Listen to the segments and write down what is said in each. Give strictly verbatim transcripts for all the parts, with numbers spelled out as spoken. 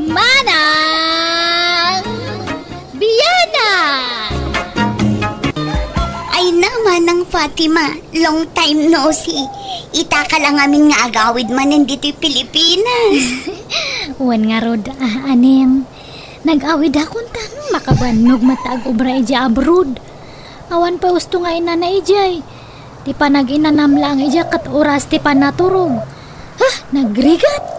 Manang Biana! Ay na, Manang Fatima, long time no see. Ita ka lang amin nga agawid manen ditoy Pilipinas. Wen ngarud, ah, aning, nag-awid akon ta makabannog met ta ag-obra idiay abroad. Awan pay usto nga inana idiay. Ti panag-inanam laeng idiay ket oras ti panaturog. Ha, nagrigat?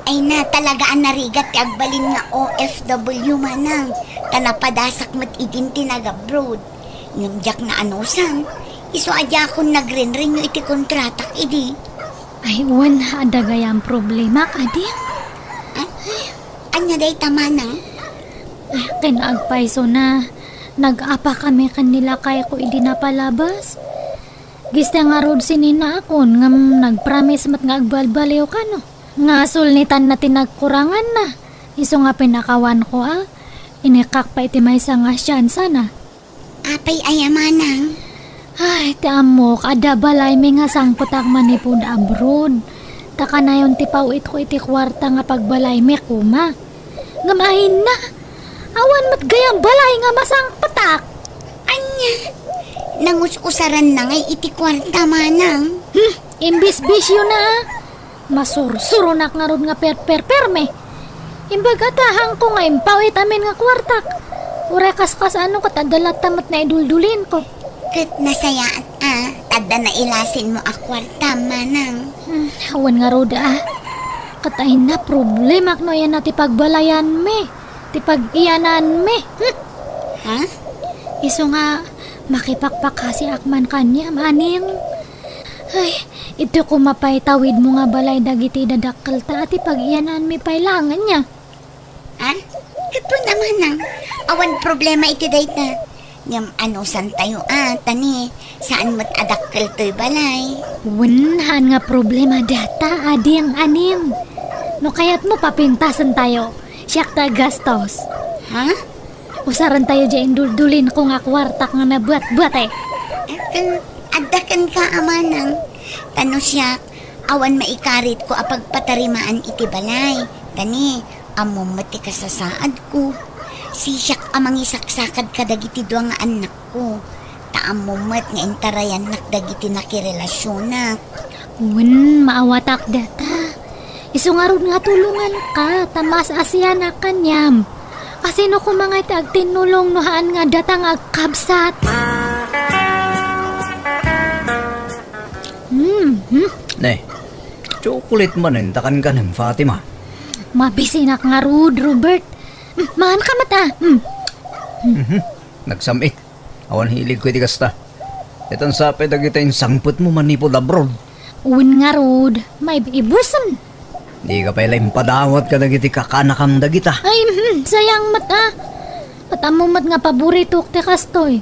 Ay na, talaga a narigat ti agbalin nga O F W, Manang. Ta napadasak met idin ti nag-abroad. Ngem diak naanusan, isu a diakon nagren-renew iti kontratak idi. Ay, wen, adda gayam problema, ading. Ah, ania dayta, Manang? Ay, ken agpayso na, nag-apa kami ken ni lakayko idi napalabas. Gista ngarud sinina akon ngem nagpromise met nga agbalbaliw kano. Nga sulnitanna ti nagkuranganna. Isu nga pinakawanko a, inikak pay ti maysa nga siansa na. Apay aya, Manang? Ay, ti ammok, adda balaymi nga sangpetak manipud abroad. Ta kanayon ti paw-itko iti kuarta nga pagbalaymi koma. Ngem ay na, awan met gayam balay nga masangpetak. Ania? Nangus-usaranna ngay iti kuarta, Manang? Hmm, imbisbisyo na, ah. Masursuronak ngarud nga perperperme. Imbag a tahangko nga impaw it amin nga kuartak. Uray kaskas ano ket adda latta met naiduldulinko. Ket nasayaat a, adda nailasinmo a kuarta, Manang. Hmm, awan ngarud a. Ket ay na problemak no aya na ti pagbalayanmi, ti pag-iyananmi. Hmm. Ha? Isu nga, makipakpakasiak man kaniam, aning. Ay, iti koma pay tawidmo nga balay dagiti dadakkelta a ti pag-iyananmi pay laeng ania? Ha? Ket wen a, Manang, awan problema iti dayta. Ngem anusantayo a, ta ni, saan met a dakkel toy balay. Wen, haan nga problema data, ading aning. No kayatmo, papintasantayo. Siak ta agastos. Ha? Usarentayo diay induldulinko nga kuartak nga nabuatbuat, eh. Ket adda kenka a, Manang. Ta no siak, awan maikaritko a pagpatarimaan iti balay. Ta ni, ammom met ti kasasaadko. Sisiak a mangisaksakad kadagiti dua nga annakko. Ta ammom met nga intarayannak dagiti nakirelasionak. Wen, maawatak data. Isu ngarud nga tulonganka, ta maas-asianak kaniam. Asino koma nga ti agtinnulong no haan nga data nga agkabsat? Hmm, hmm. Ne, chocolate manen ta kankanem, Fatima. Mabisinak ngarud, Robert. Hmm, maanka met a. Hmm. Mhm. Nagsam-it. Awan hiligko iti kasta. Itan sa pay dagita insangpetmo manipud abroad. Wen ngarud, maib-ibusen. Dika pay la impadawat kadagiti kakanakam dagita. Ay, hmm, sayang met a. Ket ammom met nga paboritok ti kastoy.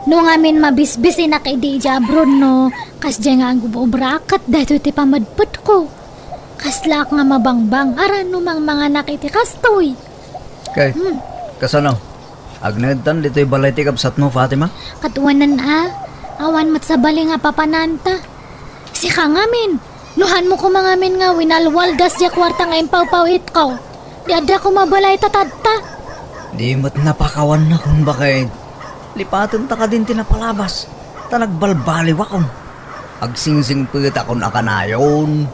No ngamin mabisbisinak idi idiay abroad no, kasdiay nga agub-ubraak ket daytoy ti pamedpedko. Kaslaak nga mabangbang-aran no mangmanganak iti kastoy. Kay, hmm, kasano? Agnaedtan ditoy balay ti kabsatmo, Fatima? Ket wen a, awan met sabali nga papananta. Sika ngamin, no haanmo koma ngamin nga winalwaldas diay kuarta nga impawpaw-itko, di adda koma balay ta tadta. Di met napakawannakon, baket. Lipatenta kadin ti napalabas, ta nagbalbaliwakon. Agsingsingpetakon a kanayon.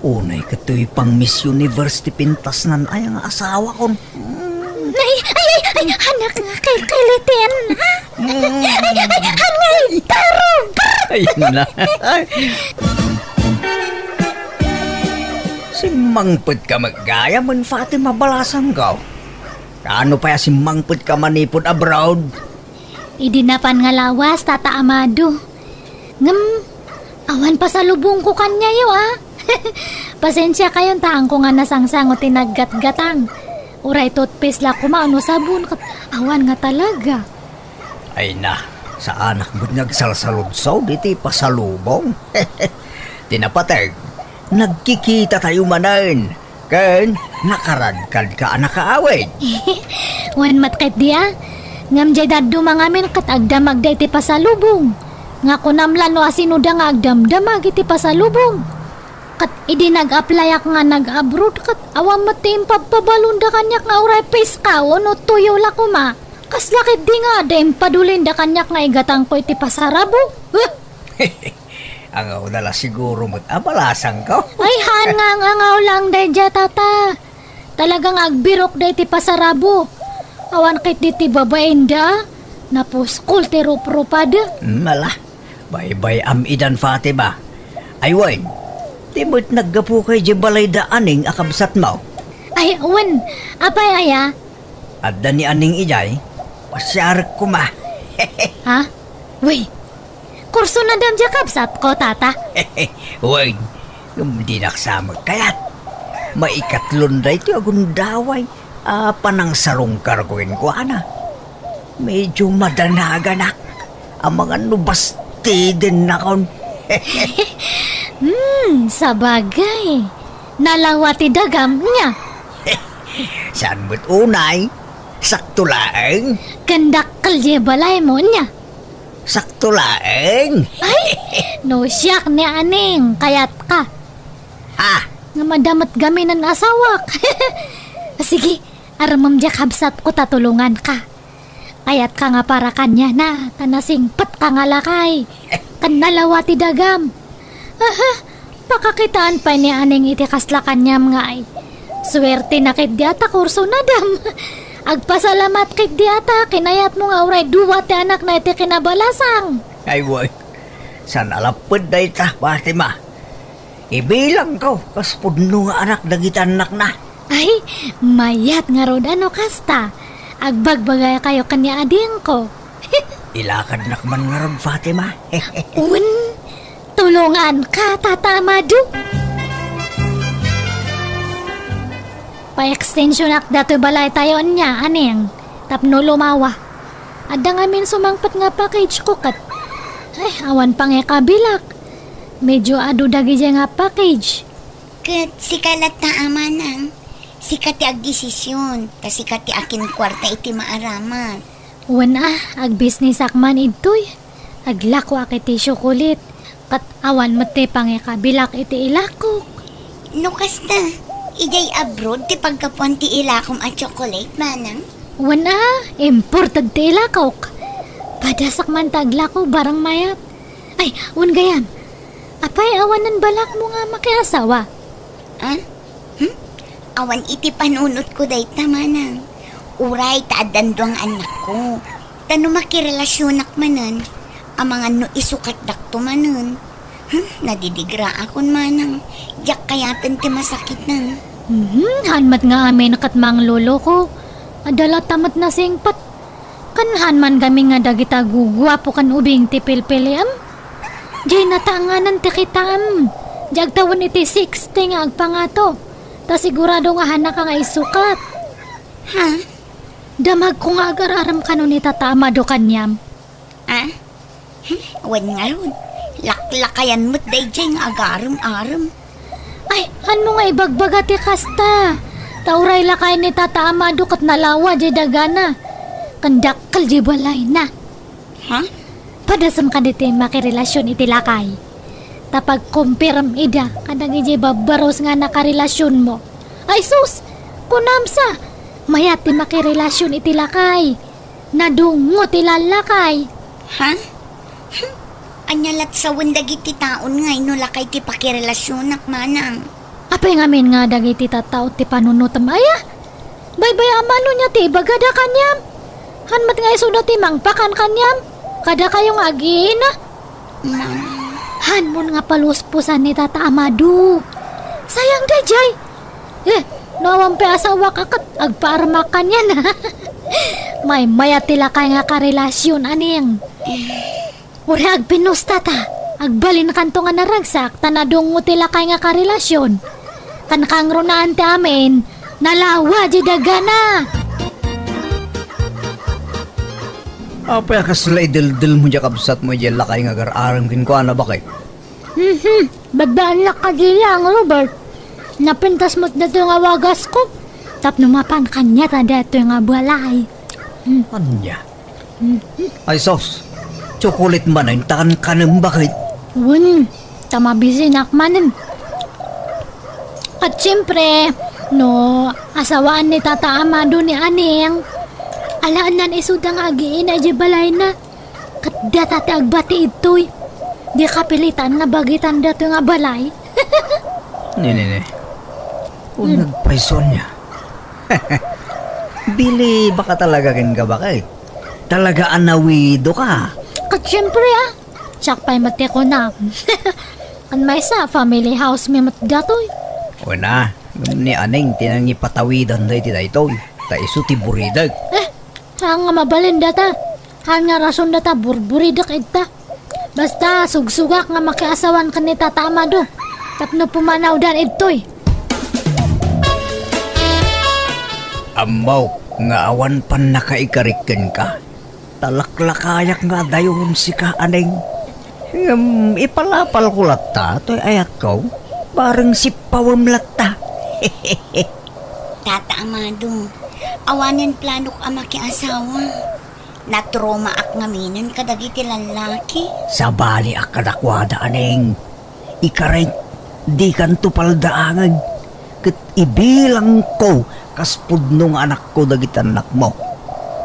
Unay ket toy pang Miss Universe ti pintasnan aya nga asawakon. Ay, ay, ay, ay, anak nga kilkiliten, ha? Mm. Ay, ay, ay, angay, tarog! Ay, na. Simmangpetka met gayam, Fatima, balasangko. Kaano pay a simmangpetka manipud abroad? Idi napan nga lawas, Tata Amado. Ngem, awan pasalubongko kaniayo, a. Pasensiakayon ta haanko nga nasangsango ti naggatgatang. Uray toothpaste la koma wenno sabon, ket awan nga talaga. Ay na, saanak met nga agsalsaludsod iti pasalubong. Ti napateg, nagkikitatayo manen. Ken nakaradkadka a nakaawid. Wen met ketdi a. Ngem diay dadduma ngamin ket agdamagda iti pasalubong. Nga kunam la no asinoda nga agdamdamag iti pasalubong. Ket idi nag-applyak nga nag-abroad, ket awan met ti impabpabalonda kaniak nga uray piskaw wenno tuyo la koma. Kasla ketdi nga adda impadulinda kaniak nga igatangko iti pasarabo. Huh! Angaw na la siguro met a balasangko. Ay, haan nga ang-angaw lang daydiay, tata. Talaga nga agbirok daydiay pasarabo. Awan ketdi ti babainda, napuskol ti ruprupad. Hmm, ala, baybay-am idan, Fatima. Ay, wen, di met naggapuka idiay balayda Aning a kabsatmo? Ay, wen, apay aya? Adda ni Aning idiay, pasiarek koma. Ha? Uy, kursunadam diay kabsatko, tata. Wen, ngem dinak sa met kayat. Maikatlon daytoy a gundaway a panangsarungkarko kenkuana. Medyo madanaganak. Amangan no bastidennakon. Hmm, sabagay. Nalawa ti dagam, nia? Saan met unay? Sakto laeng. Ken dakkel diay balaymo, nia? Sakto laeng. Ay, no siak ni Aning, kayatka. Ha? Nga madamot gamin nan asawak. Sige, armem diay kabsatko ta tulonganka. Kayatka nga para kaniana, ta nasingpetka nga lakay. Ken nalawa ti dagam. Aha, pakakitaan pay ni Aning iti kasla kaniam nga ay. Suertena ketdi a ta kursunadam. Agpasalamat ketdi a ta kinayatmo nga uray dua ti anakna iti kinabalasang. Ay, wen. Saan a lapped dayta, Fatima. Ibilangko kas pudno nga anak dagiti annakna. Ay, mayat ngarud a no kasta. Agbagbagakayo ken ni Adingko. Ilakadnak man ngarud, Fatima. Wen, tulonganka, Tata Amado. Pa-extensionak datoy balaytayo nia, Aning, tapno lumawa. Adda ngamin sumangpet nga package ko ket. Ay, awan pangikabilak. Medyo adu dagidiay nga package. Ket sika latta a manang, sika ti agdesisyon, ta sika ti akinkuarta iti maaramat. Wen a, agbisnisak man idtoy. Aglakoak iti tsiokolit, ket awan met ti pangikabilak iti ilakok. No kasta, idiay abroad ti paggapuan ti ilakom a tsiokolit, manang? Wen a, imported ti ilakok. Padasak man ta aglako, barang mayat. Ay, wen gayam, apay awanen balakmo nga makiasawa? Ah? Hmm? Awan iti panunotko dayta, manang. Uray ta addan dua nga annakko. Ta no makirelasionak manen, amangan no isukatdakto manen. Hmm? Nadidigraakon, manang. Diak kayaten ti masakiten. Mhm, haan met nga amin ket mangloloko. Adda latta met nasingpet. Ken haan man gamin nga dagita guguapo ken ubing ti pilpiliam. Diay natanganan ti kitaem. Diay agtawen iti sixty nga agpangato. Ta sigurado nga haanka nga isukat. Ha? Damagko nga agar-arem kano ni Tata Amado kaniam. Ah? Hmm, wen ngarud, laklakayan met daydiay nga agarem-arem. Ay, hanmo nga ibagbaga ti kasta? Ta uray lakay ni Tata Amado ket nalawa diay dagana. Ken dakkel diay balayna. Ha? Padasem kadagiti makirelasion iti lakay. Ta pagkumpirem ida kadagiti babbarus nga nakarelasionmo. Ay sus! Kunam sa, mayat ti makirelasion iti lakay. Nadungngo ti lallakay. Ha? Hmm. Ania lat sawen dagiti taon nga no lakay ti pakirelasionak, manang? Apay ngamin nga dagiti tattao ti panunotem aya? Baybay-am no nia ti ibagada kaniam? Han met nga isuda ti mangpakan kaniam? Kadakayo nga agiina? Manang. Hanmon nga paluspusan ni Tata Amado. Sayang daydiay. Eh, no awan pay asawak a ket agpaarmak kaniana. Maymayat ti lakay nga karelasion, Aning. Uray agpinusta ta. Agbalinkanto nga naragsak ta nadungngo ti lakay nga karelasion. Ken kangrunaan ti amin, nalawa diay dagana. Apay a kasla ideldelmo diay kabsatmo diay lakay nga agar-arem kenkuana, baket? Mhm. Babbaannak kadi laeng, Robert. Napintas met daytoy nga wagasko. Tapno mapan kaniata daytoy nga balay. Hmm. Ania? Mhm. Ay sus, tsukulit manen ta kankanem, baket? Wen, ta mabisinak manen. Ket siempre, no asawaan ni Tata Amado ni Aneng, alaennan isuda nga agiina idiay balayna. Ket data ti agbati idtoy. Di kapilitan nga bagitan datoy nga balay. Nini, ne. Uneg pay, Sonia. Bili, baka talaga ken ka bakay. Talaga a nawido ka. Ket siempre, ah. Siak pay met ti kunam. Kan maysa, family house mi met datoy. Una, ngem ni Aneng ti nangipatawidan daytoy. Ta isu ti buridek. Eh, saan nga mabalin data? Saan nga rason data burburidek ita? Basta, sugsugak nga makiasawan ken ni Tata Amado. Tapno pumanawdan idtoy. Ammok nga awan pannakaikarik kenka. Talaklakayak nga adayon sika, Aneng. Ngem ipalapalko latta toy ayatko, bareng sippawem latta. Tata Amado, awanen planok a makiasawa. Natromaak ngaminen kadagiti lallaki. Sabaliak kadakuada, Aneng. Ikarik, dikanto paldaangen, ket ibilangko kas pudno nga anakko dagiti annakmo.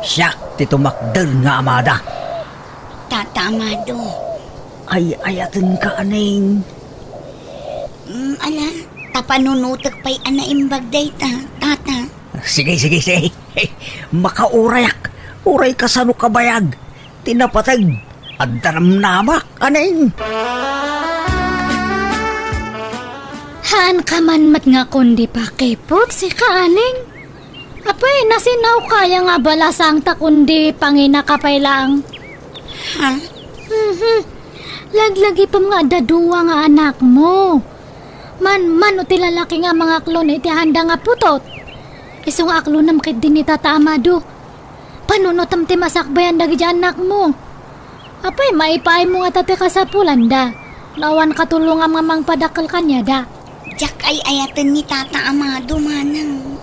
Siak ti tumakder nga amada. Tata Amado. Ay-ayatenka, Aneng. Mm, ala, ta panunotek pay a naimbag dayta, Tata. Sige, sige, sige. Makaurayak. Uray kasano kabayag ti napateg. Adda namnamak, Aneng. Haan ka man met nga kundi pakipot, sika, Aneng. Apay, nasinaw kaya nga balasang ta kundi pangina ka pay laeng? Ha? Mhm. Laglagipem nga adda dua nga anakmo. Manmano ti lalaki nga mangaklon iti handa nga putot. Isu nga aklonem ketdi ni Tata Amado. Panunotem ti masakbayan dagiti annakmo. Apay, maipaaymo ngata ti kasapulanda no awan katulongam nga mangpadakkel kaniada? Diak ay-ayaten ni Tata Amado, manang.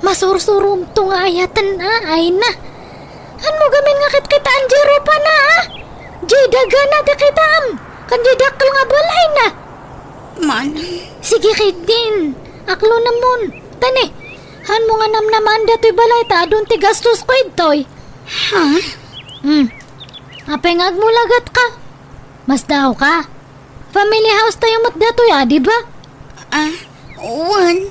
Masursuromto nga ayaten, a, ayna. Hanmo gamin nga kitkitaan diay rupana, a? Diay dagana ti kitaem, ken diay dakkel nga balayna. Manang. Sige ketdin, aklonemon. Tani, hanmo nga namnamaen datoy balay ta adun ti gastosko idtoy. Ha? Hmm. Apay nga agmulagat ka? Masdaaw ka? Family house tayo met datoy, a, di ba? Ah, wen.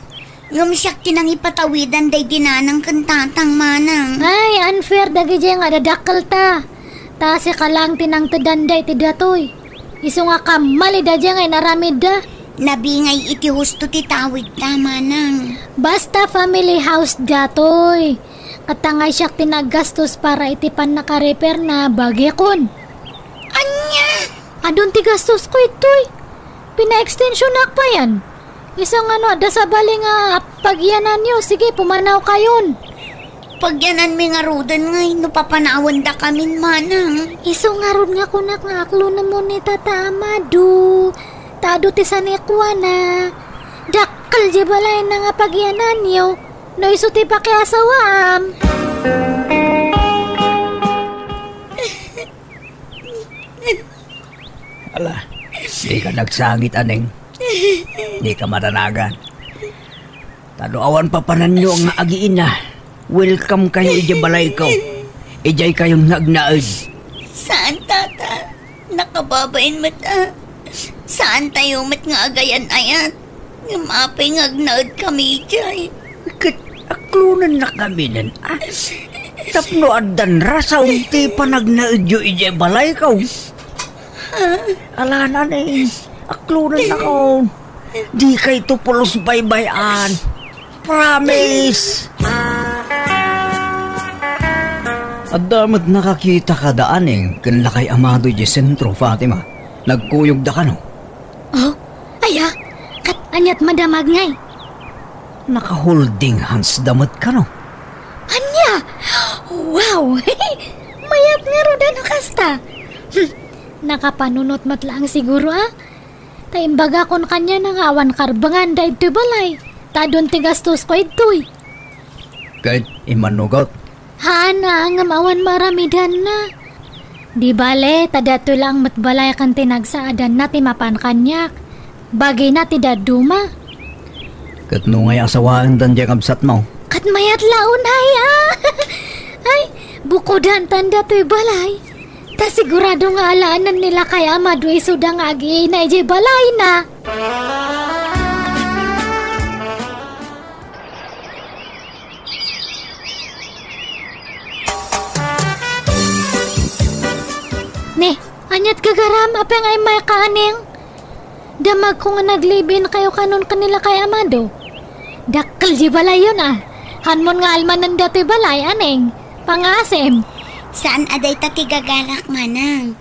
Ngem siak ti nangipatawidan daydi nanang ken tatang, manang. Ay, unfair dagiti nga adadakkel ta. Ta sika laeng ti nangteddanda iti datoy. Isu nga kammalida diay nga inaramidda. Nabingay iti husto ti tawid ta, manang. Basta family house datoy. Ket ta nga siak ti naggastos para iti pannaka-repair na bagikon. Ania? Adun ti gastosko itoy. Pina-extensionak payen. Isu nga no adda sabali nga pagyananyo, sige, pumanawkayon. Pagyananmi ngaruden ngay no papanawendakamin, manang. Isu ngarud nga kunak nga aklonemon ni Tata Amado. Ta adu ti sanikuana. Dakkel diay balayna nga pagyananyo. No isu ti pakiasawaam. Ala, dika nagsangit, Aneng. Dika madanagan. Ta no awan papananyo nga agiina, welcome kayo idiay balayko. Idiay kayon nga agnaed. Saan, Tata? Nakababain met a. Saan tayo met nga agayan-ayat? Ngem apay nga agnaed kami idiay? Ket aklonennak ngaminen, a? Tapno addan rason ti panagnaedyo idiay balayko. Ala, nanay, aklonennakon. Dikayto pulos baybay-an. Promise! Adda met nakakita kada Aneng ken Lakay Amado idiay sentro, Fatima. Nagkuyogda kano? Oh, aya? Ket aniat madamag ngay? Naka-holding hands da met kano? Ania? Wow! Mayat ngarud no kasta. Hmm, nakapanunot met laeng siguro, a? Ta imbagakon kaniana nga awan karbenganda idtoy balay, ta adun ti gastosko idtoy. Ket immanugot? Haan a, ngem awan maaramidanna. Di bale, ta datoy laeng met balay ken ti nagsaadanna ti mapan kaniak. Bagina ti dadduma. Ket no ngay asawaendan diay kabsatmo? Ket mayat la unay, a. Ay, bukodantanda toy balay. Ta sigurado nga alaenen ni lakay Amado isuda nga agiina idiay balayna. Ne, ania't gagaram, apay nga immay ka, Aneng? Damagko nga nag-live-in kayo kanon ken ni lakay Amado. Dakkel di balayyon, a. Hanmon nga almanen datoy balay, Aneng. Pangaasim. Saan a dayta ti gagarak, Manang.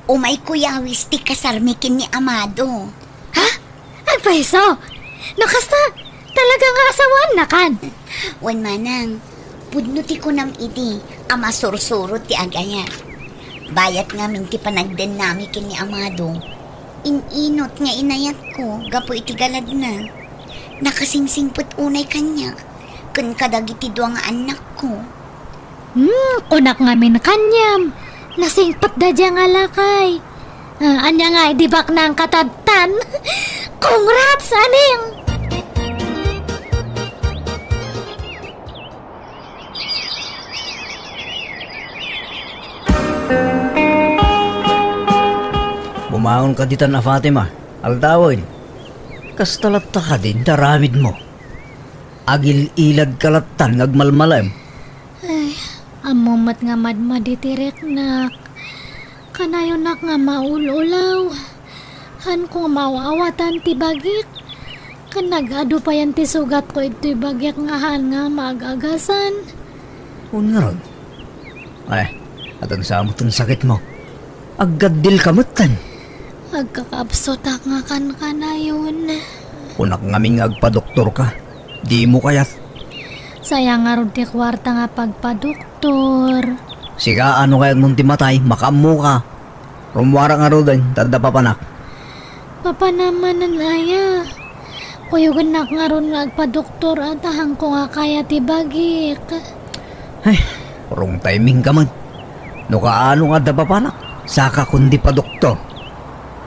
Umayko yawis ti kasarmi ken ni Amado. Ha? Agpayso? No kasta, talaga nga asawaennakan? Wen, Manang, pudno ti kunam idi a masursuro ti agayat. Bayat ngamin ti panagdennami ken ni Amado. In-inot nga inayatko gapu iti galadna. Nakasingsingpet unay kaniak ken kadagiti dua nga annakko. Hmm, kunak ngamin kaniam. Nasingpet da dia nga lakay. Ah, ania nga, di baknang katadtan? Congrats, Aneng! Bumangon ka ditan a Fatima. Aldawen. Kasta latta kadin ti aramidmo. Agil-ilad ka lattan nga agmalmalem. Ay, ammom met nga madmadi ti riknak. Kanayonak nga maul-ulaw. Hanko nga maaw-awatan ti bagik. Ken nag-adu payen ti sugatko idtoy bagik nga haan nga maag-agasan. Wen ngarud? Ay, adansa met ti sakitmo. Aggaddilka metten. Agkakabsutak nga kankanayon. Kunak ngamin nga agpadoktorka. Dimo kayat. Sayang ngarud ti kuarta nga pagpadoktor. Sika, no kayatmon ti matay, makaammoka. Rummuarak ngaruden, ta adda papanak. Papanam manen aya? Kuyogennak ngarud nga agpadoktor a ta hanko nga kaya ti bagik. Ay, wrong timing ka met. No kaano nga adda papanak, saka kundi padoktor.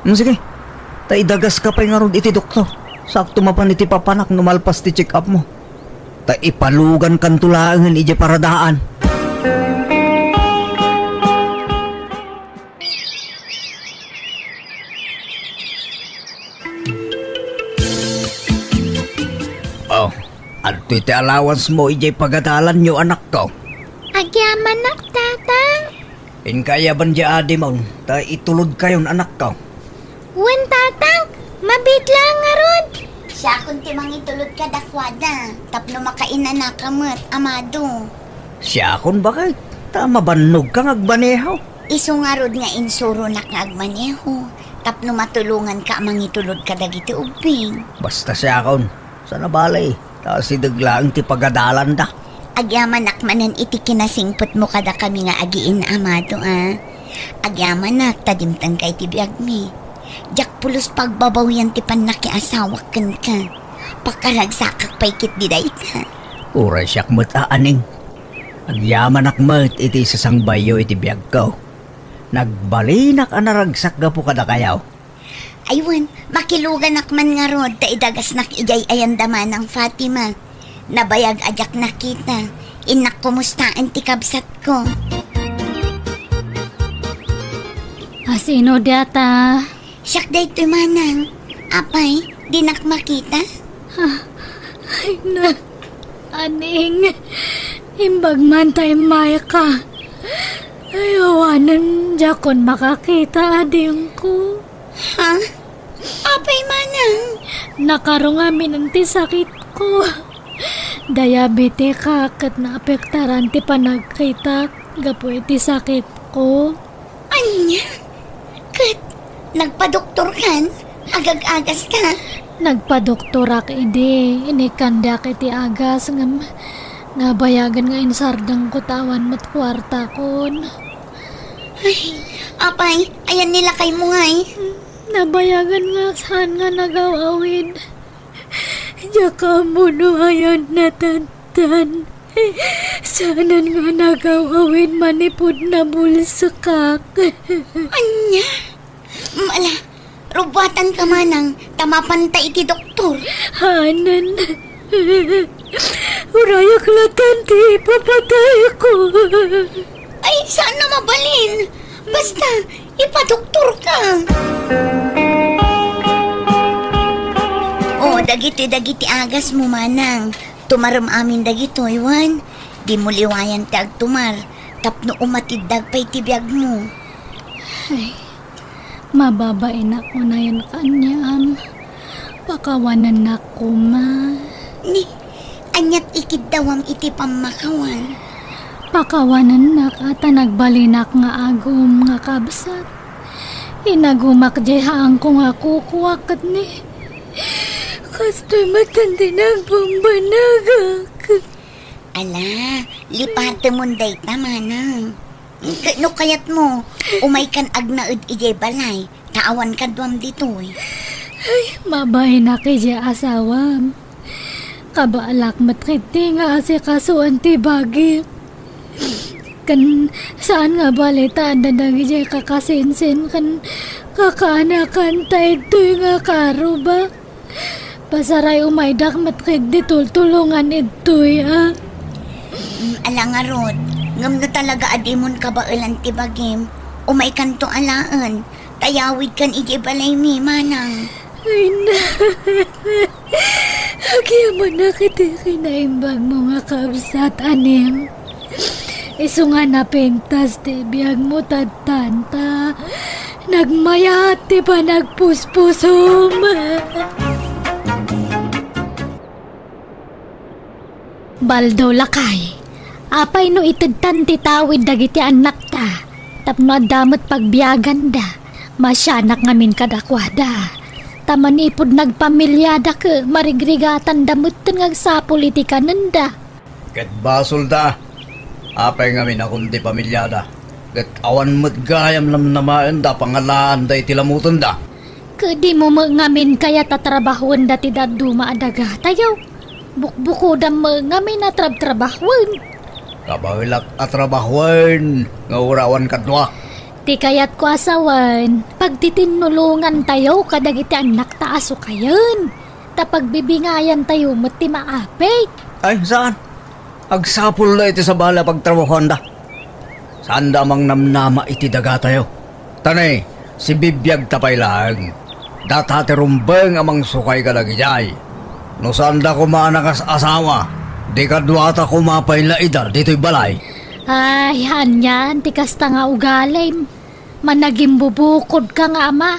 Hmm, sige, ta idagaska pay ngarud iti doktor. Sakto mapan iti papanak no malpas ti check-up mo. Ta ipalugankanto laengen idiay paradaan. Oh, adtoy ti allowance mo idiay pagadalanyo, anakko. Agyamanak, Tatang. Inkaayaban diay adimon, ta itulodkayon, anakko. Wen, Tatang, mabiit laeng ngarud. Siakon ti mangitulod kadakuada, tapno makainanaka met, Amado. Siakon, baket, ta mabannogka nga agmaneho. Isu ngarud nga insuronak nga agmaneho, tapno matulonganka a mangitulod kadagiti ubbing. Basta siakon, sana bale, ta asideg laeng ti pagadalanda. Agyamanak manen iti kinasingpetmo kadakami nga agiin-, Amado, a. Agyamanak ta dimtengka iti biagmi. Diak pulos pagbabawian ti pannakiasawak kenka. Pakaragsakak pay ketdi dayta. Uray siak met a, Aneng. Agyamanak met iti isasangbayyo iti biagko. Nagbalinak a naragsak gapu kadakayo. Ay wen, makiluganak man ngarud ta idagasnak idiay ayanda Manang Fatima. Nabayag a diak nakita, innak kumustaen ti kabsatko. A sino dayta? Siak daytoy, Manang. Apay, dinak makita? Ah, ay na, Aneng, imbag man ta immayka. Ay, awanen, diakon makakita, adingko. Ha? Apay, Manang? Nakarong aminen ti sakitko. Diabetika ket naapektaran ti panagkitak gapu iti sakitko. Ania? Ket nagpadoktorkan? Agag-agaska? Nagpadoktorak idi, inikkandiak iti agas ngem nabayagen nga insardengko ta awan met kuartakon. Ay, apay, ayan ni lakaymo ngay? Nabayagen nga saan nga nagaw-awid. Diak ammo no ayan natadtan. Saanen nga nagaw-awid manipud nabulsekak. Ania? Mala, Rubuatanka manang, ta mapanta iti doktor. Hanan. Urayak latan ti ipapatayko. Ay, saan a mabalin. Basta, ipadoktorka. O, dagiti, dagiti agasmo, manang. Tumarem amin dagitoy, wen? Dimo liwayan ti agtumar, tapno umatiddag pay ti biagmo. Ay, mababainak unayen kaniam. Pakawanennak koma. Ni, aniat ikiddawam iti pammakawan? Pakawanennak a ta nagbalinak nga agum nga kabsat. Inagumak diay haanko nga kukuak ket ni, kastoy met ti nagbambanagak. Ala, lipatemon dayta, manang. Ket no kayatmo, umaykan agnaed idiay balay, ta awan kaduam ditoy. Ay, mabainak idiay asawam. Kabaalak met ketdi nga asikasoen ti bagik. Ken saan nga bali ta adda dagidiay kakasinsin ken kakaanakan ta idtoy nga karubak. Pasaray umaydak met ketdi tultulongan idtoy, a? Mm, ala ngarud, ngem no talaga a dimon kabaelan ti bagim, umaykanto alaen, ta yawidkan idiay balaymi, manang. Ay, na. Agyamanak iti kinaimbagmo nga kabsat, Anim. Isu nga napintas ti biagmo, tadtanta. Nagmayat ti panagpuspusom. Baldo, lakay, apay no itedtan ti tawid dagiti annakta tapno adda met pagbiaganda? Masianak ngamin kadakuada. Ta manipud nagpamiliada ket marigrigatanda metten nga agsapul iti kanenda. Ket basolda. Apay ngamin a kun ti pamiliada, ket awan met gayam namnamaenda a pangalaanda iti lamutenda? Ket dimo met ngamin kayat a trabahuenda ti dadduma a dagatayo? Bukbukodam met ngamin a trabtrabahuen. Kabaelak a trabahuen nga uray awan kaduak. Ti kayatko a sawen, pagtitinulongantayo kadagiti annakta a sukayen, ta pagbibingayantayo met ti maapit. Ay, saan? Agsapulda iti sabali a pagtrabahuanda. Saanda a mangnamnama iti dagatayo. Ta ne, sibibiagta pay laeng. Data ti rumbeng a mangsukay kadagidiay. No saanda koma a nakas-asawa, di kaduata koma pay la ida ditoy balay. Ay, anian ti kasta nga ugalim. Managimbubukodka nga ama.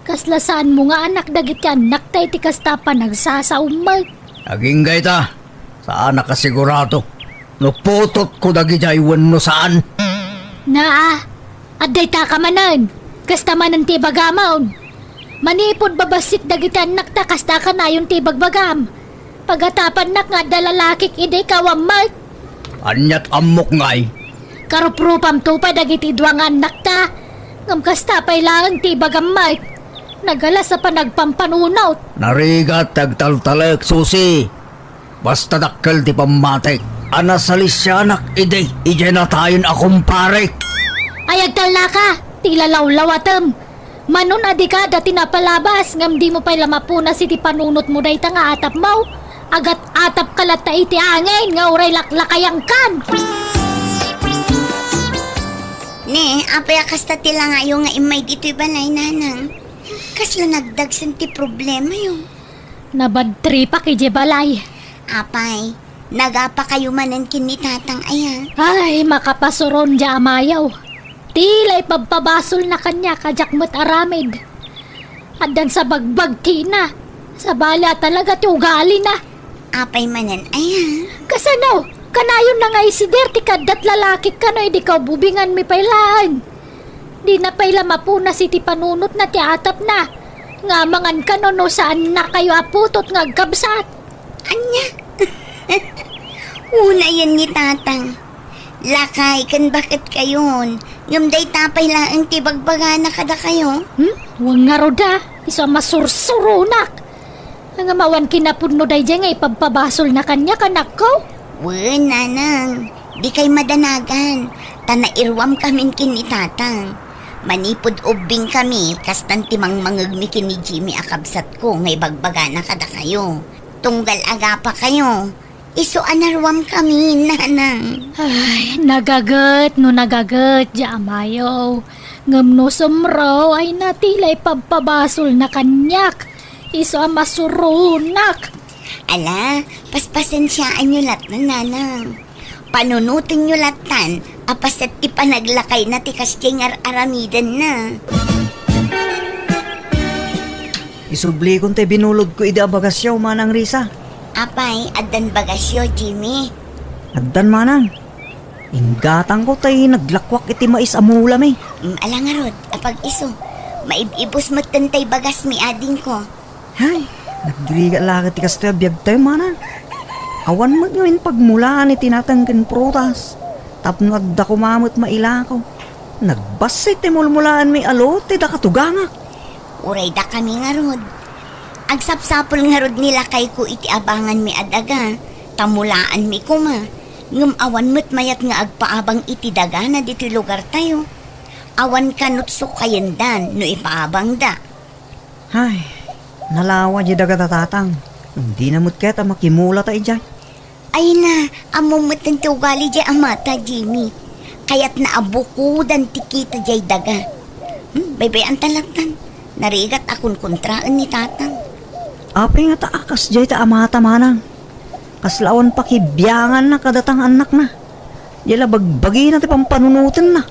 Kasla saanmo nga anak dagiti annakta iti kasta a panagsasaom met? Agingga ita, saan a kasigurado no putotko dagidiay wenno saan. Naa, adda ita ka manen. Kasta manen ti ibagamon. Manipud babassit dagiti annakta, kasta kanayon ti ibagbagam. Pagatapannak nga adda lalakik idi ikaw a met. Aniat ammok ngay? Karuprupamto pay dagiti dua nga annakta. Ngem kasta pay laeng ti ibagam met. Nagalas a panagpampanunot. Narigat ti agtaltalek, Susi. Basta dakkel ti pammatik a nasalisianak idi idiay natayen a kumparek. Ay, agtalnaka, ti ilalawlawatem. Manon a dika dati napalabas, ngem dimo pay la mapunas iti panunotmo dayta nga atapmo? Agat-atapka latta iti angin nga uray laklakayangkan. Ne, apay a kasta ti langayo nga immay ditoy balay, nanang? Kasla nagdagsen ti problemayo. Nabadtripak idiay balay. Apay, nagapakayo manen ken ni tatang aya? Ay, makapasuron diay amayo. Ti la ipabpabasolna kaniak a diak met aramid. Addan sa bagbagtina. Sabali a talaga ti ugalina. Apay manen aya? Kasano? Kanayon na nga isider ti kaddat lalakik kano idi kaububinganmi pay laeng. Dina pay la mapunas iti panunotna ti atapna. Nga amangan kano no saannakayo a putot nga agkabsat. Ania? Unayen ni tatang. Lakay ken baket kayon, ngem dayta pay laeng ti bagbagana kadakayo. Hmm? Wen ngarud a, isu a masursuronak. Ngem awan kinapudno daydiay nga ipabpabasolna kaniak, anakko? Wen, nanang, dikay madanagan, ta nairuamkamin ken ni tatang. Manipud ubbing kami, kastan ti mangmangegmi ken ni Jimmy a kabsatko nga ibagbagana kadakayo. Tunggal agapa kayo, isu a naruam kami, nanang. Ay, nagaget no nagaget, diay amayo. Ngem no sumro, ay natila ipabpabasolna kaniak. Isu a masuronak. Ala, paspasensiaanyo lattan, nanang. Panunotenyo lattan a paset ti panaglakayna ti kasdiay nga ar-aramidenna. Isublikon ti binulodko idi a bagasyo, Manang Risa. Apay, addan bagasyo, Jimmy? Addan, Manang. Inggatangko tay naglakuak iti mais a mulami. Mm, ala ngarud, apag-isu. Maib-ibus metten tay bagasmi, adingko. Hay, nagrigat la ket ti kastoy a biagtayo, Manang. Awan met ngamin pagmulaan iti nateng ken prutas. Tapno adda koma met mailako. Nagbassit ti mulmulaanmi a lot ti dakatugangak. Uray dakami ngarud. Agsapsapul ngarud ni lakayko iti abanganmi a daga, ta mulaanmi koma. Ngem awan met mayat nga agpaabang iti dagana ditoy lugartayo. Awan kanut sukayendan no ipaabangda. Hay, nalawa diay dagata, Tatang. Dina met kayat a makimulata idiay. Ay na, ammom metten ti ugali diay amata, Jimmy. Kayatna a bukodan ti kita diay daga. Hmm, baybay-anta lattan. Narigat a kunkuntraen ni Tatang. Apay ngata a kasdiay ti amata, Manang? Kasla awan pakibianganna kadata nga annakna. Diay la bagbagina ti pampanunotenna.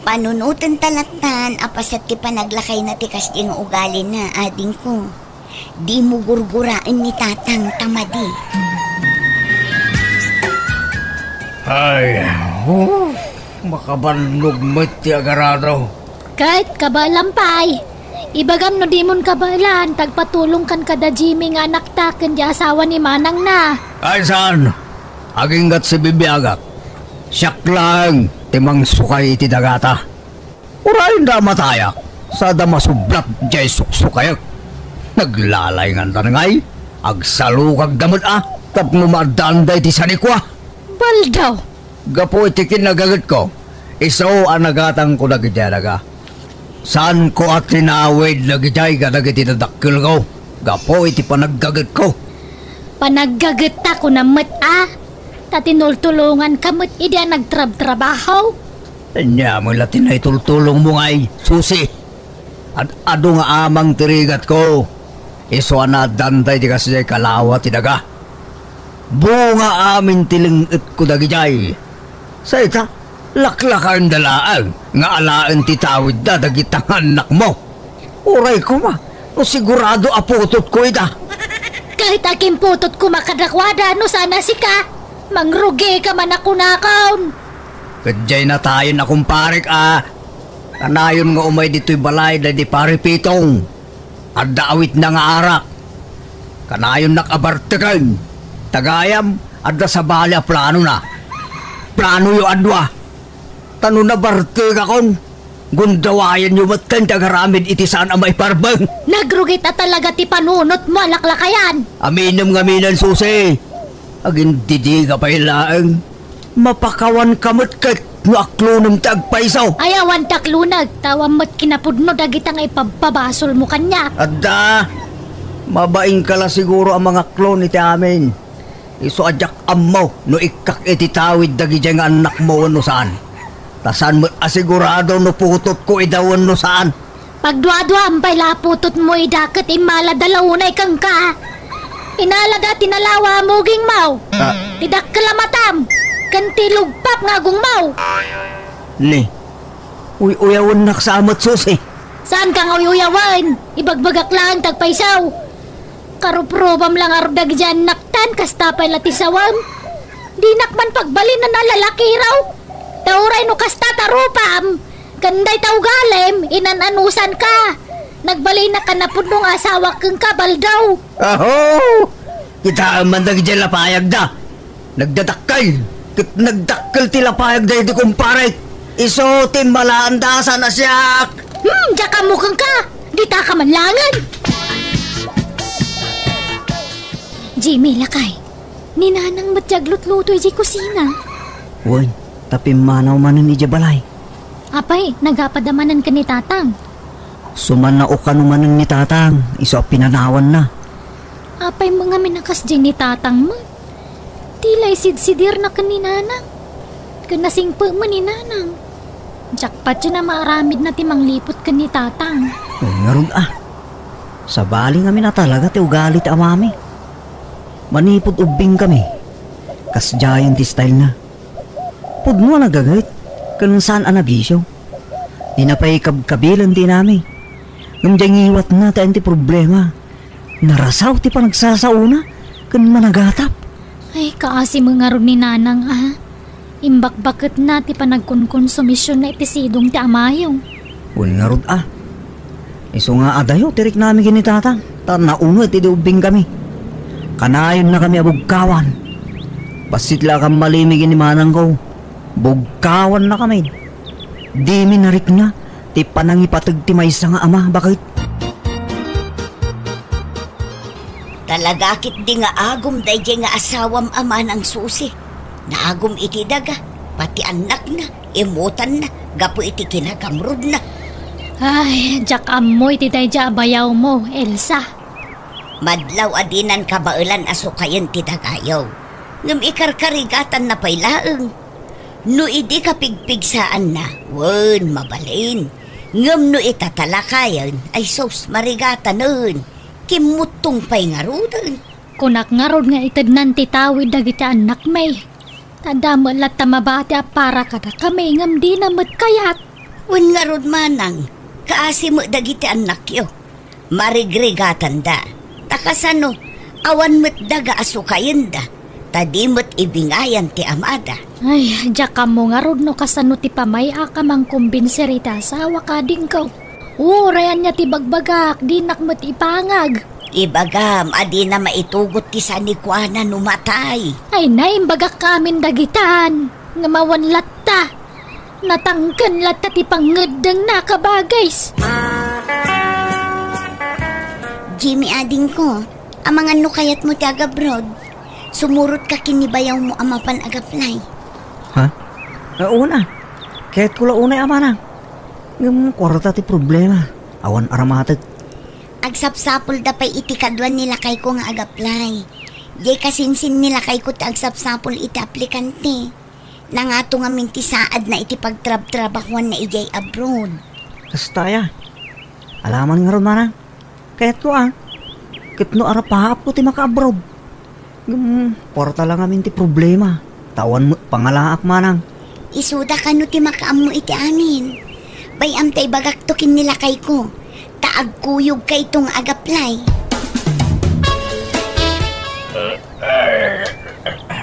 Panunotenta lattan a paset ti panaglakayna ti kasdiay nga ugalina, adingko. Dimo gurguraen ni Tatang ta madi. Ay, oh, makabannog met ti agarado. Ket kabaelam pay. Ibagam no dimon kabaelan, ta agpatulongkan kada Jimmy nga anakta ken diay asawa ni manangna. Ay, saan? Aginggat sibibiagak. Siak laeng ti mangsukay iti dagata. Uray da matayak, sada masublat diay suksukayek. Naglalay ngandan ngay, agsalukagda met a, tapno maaddaanda iti sanikua. Baldaw! Gapu iti kinagagetko, isu a nagatangko dagidiay daga. Saanko a tinawid dagidiay kadagiti dadakkelko gapu iti panaggagetko. Panaggagettayo met a, ta tinultulonganka met idi a nagtrabtrabaho. Ania met la ti naitultulongmo ngay, Susi? Ad-adu nga amang ti rigatko. Isu a naaddanta iti kasdiay kalawa ti daga. Bunga amin ti leng-etko dagidiay. Sa ita, laklakaenda laeng nga alaen ti tawidda dagita nga annakmo. Uray koma, no sigurado a putotko ida. Ket agimputotko koma kadakuada no saan a sika, mangrugika man a kunakon. Ket diay natayen a kumparek a, kanayon nga umay ditoy balay daydi Pare Pitong. Adda awitna nga arak. Kanayonnak a barteken. Ta gayam, adda sabali a planona. Planoyo a dua. Ta no nabartekakon, gundawayanyo metten ti agaramid iti saan a maiparbeng. Nagrugit a talaga ti panunotmo a laklakayan. Aminem ngaminen, Susi. Agindidika pay laeng. Mapakawanka met ket no aklonem ti agpayso. Ay, awan ti akloneg, ta awan met kinapudno dagita nga ipabpabasolmo kaniak. Adda, mabainka la siguro a mangaklon iti amin. Isu a diak ammo no ikkak iti tawid dagidiay nga annakmo wenno saan. Ta saan met a sigurado no putotko ida wenno saan. Pagduaduam pay la a putotmo ida ket immalada la unay kenka. Inalada ti nalawa a mugingmo. Ah. Ti dakkel a matam. Ken ti lugpap nga agongmo. Ni, uy-uyawennak sa met, Susi. Saanka nga uy-uyawen? Ibagbagak laeng ti agpayso. Karuprupam la ngarud dagidiay annaktan, kasta pay la ti sawem. Dinak man pagbalinan a lalakiraw. Ta uray no kasta ta rupam, ken dayta ugalim, inan-anusanka. Nagbalinak a napudno nga asawak kenka, Baldaw. Aho! Kitaem man dagidiay lapayagda. Nagdadakkel, ket nagdakkel ti lapayag daydi kumparek. Isu ti immalaanda a saan a siak. Hmm, diak ammo kenka. Ditaka man laengen. Jimmy, lakay. Ni Nanang met ti aglutluto idiay kusina. Wen, ta pimmanaw manen idiay balay. Apay, nagapad a manen ken ni Tatang? Sumanaok kano manen ni Tatang, isu a pinanawanna. Apay met ngamin a kasdiay ni Tatang met? Ti la isidsidirna ken ni Nanang. Ken nasingpet met ni Nanang. Diak patien a maaramidna ti mangliput ken ni Tatang. Wen ngarud a. Sabali ngamin a talaga ti ugali ti amami. Manipud ubbingkami, kasdiayen ti stylena. Pudno a nagaget, ken saan a nabisio. Dina pay kabkabilen ti inami. Ngem diay ngiwatna ti ayan ti problema. Narasaw ti panagsasaona ken managatap. Ay, kaasi met ngarud ni Nanang a. Imbakbaketna ti panagkonkonsumision iti sidong ti amayo. Wen ngarud a. Isu nga adayo ti riknami ken ni Tatang, ta naunget idi ubbingkami. Kanayonnakami a bugkawan. Bassit la a kammalimi ken ni Manangko, bugkawannakami. Dimi narikna ti panangipateg ti maysa nga ama, baket. Talaga ketdi nga agum daydiay nga asawam a Manang Susi. Naagum iti daga, pati annakna, immotanna, gapu iti kinagamrudna. Ay, diak ammo iti daydiay a bayawmo, Elsa. Madlaw a dinan kabaelan a sukayen ti dagayo. Ngem ikarkarigatanna pay laeng. No idi kapigpigsaanna, wen, mabalin. Ngem no itatalakayen, ay sus, marigatanen. Kimmuttong pay ngaruden. Kunak ngarud nga itednan ti tawid dagiti annakmi. Ta adda met latta mabati a para kadakami ngem dina met kayat. Wen ngarud, Manang, kaasi met dagiti annakyo. Marigrigatanda. Ta kasano, awan met daga a sukayenda, ta di met ibingayan ti amada. Ay, diak ammo ngarud no kasano ti pamay-ak a mangkombinsir iti asawak, adingko. Uray ania ti bagbagak, dinak met ipangag. Ibagam a dina maitugot ti sanikuana no matay. Ay, naimbagak amin dagitan. Ngem awan latta. Natangken latta ti pangngeddengna, kabagis. Jimmy, adingko, amangan no kayatmo ti agabroad. Sumurotka ken ni bayawmo a mapan agaplay. Ha? Ah, una. Kayatko la unay a Manang. Ngem kuarta ti problema. Awan aramatek. Agsapsapulda pay iti kaduan ni lakayko nga agaplay. Diay kasinsin ni lakayko ti agsapsapul iti aplikante. Nangato ngamin ti saadna iti pagtrabtrabahuanna idiay abroad. Kasta aya. Alaman ngarud, Manang. Kayatko a. Ket no arapaapko ti makaabroad. Ngem, kuarta la ngamin ti problema. Ta awan met pangalaak, Manang. Isuda kano ti makaammo iti amin. Bay-am ta ibagakto ken ni lakayko. Ta agkuyogkayto nga agaplay.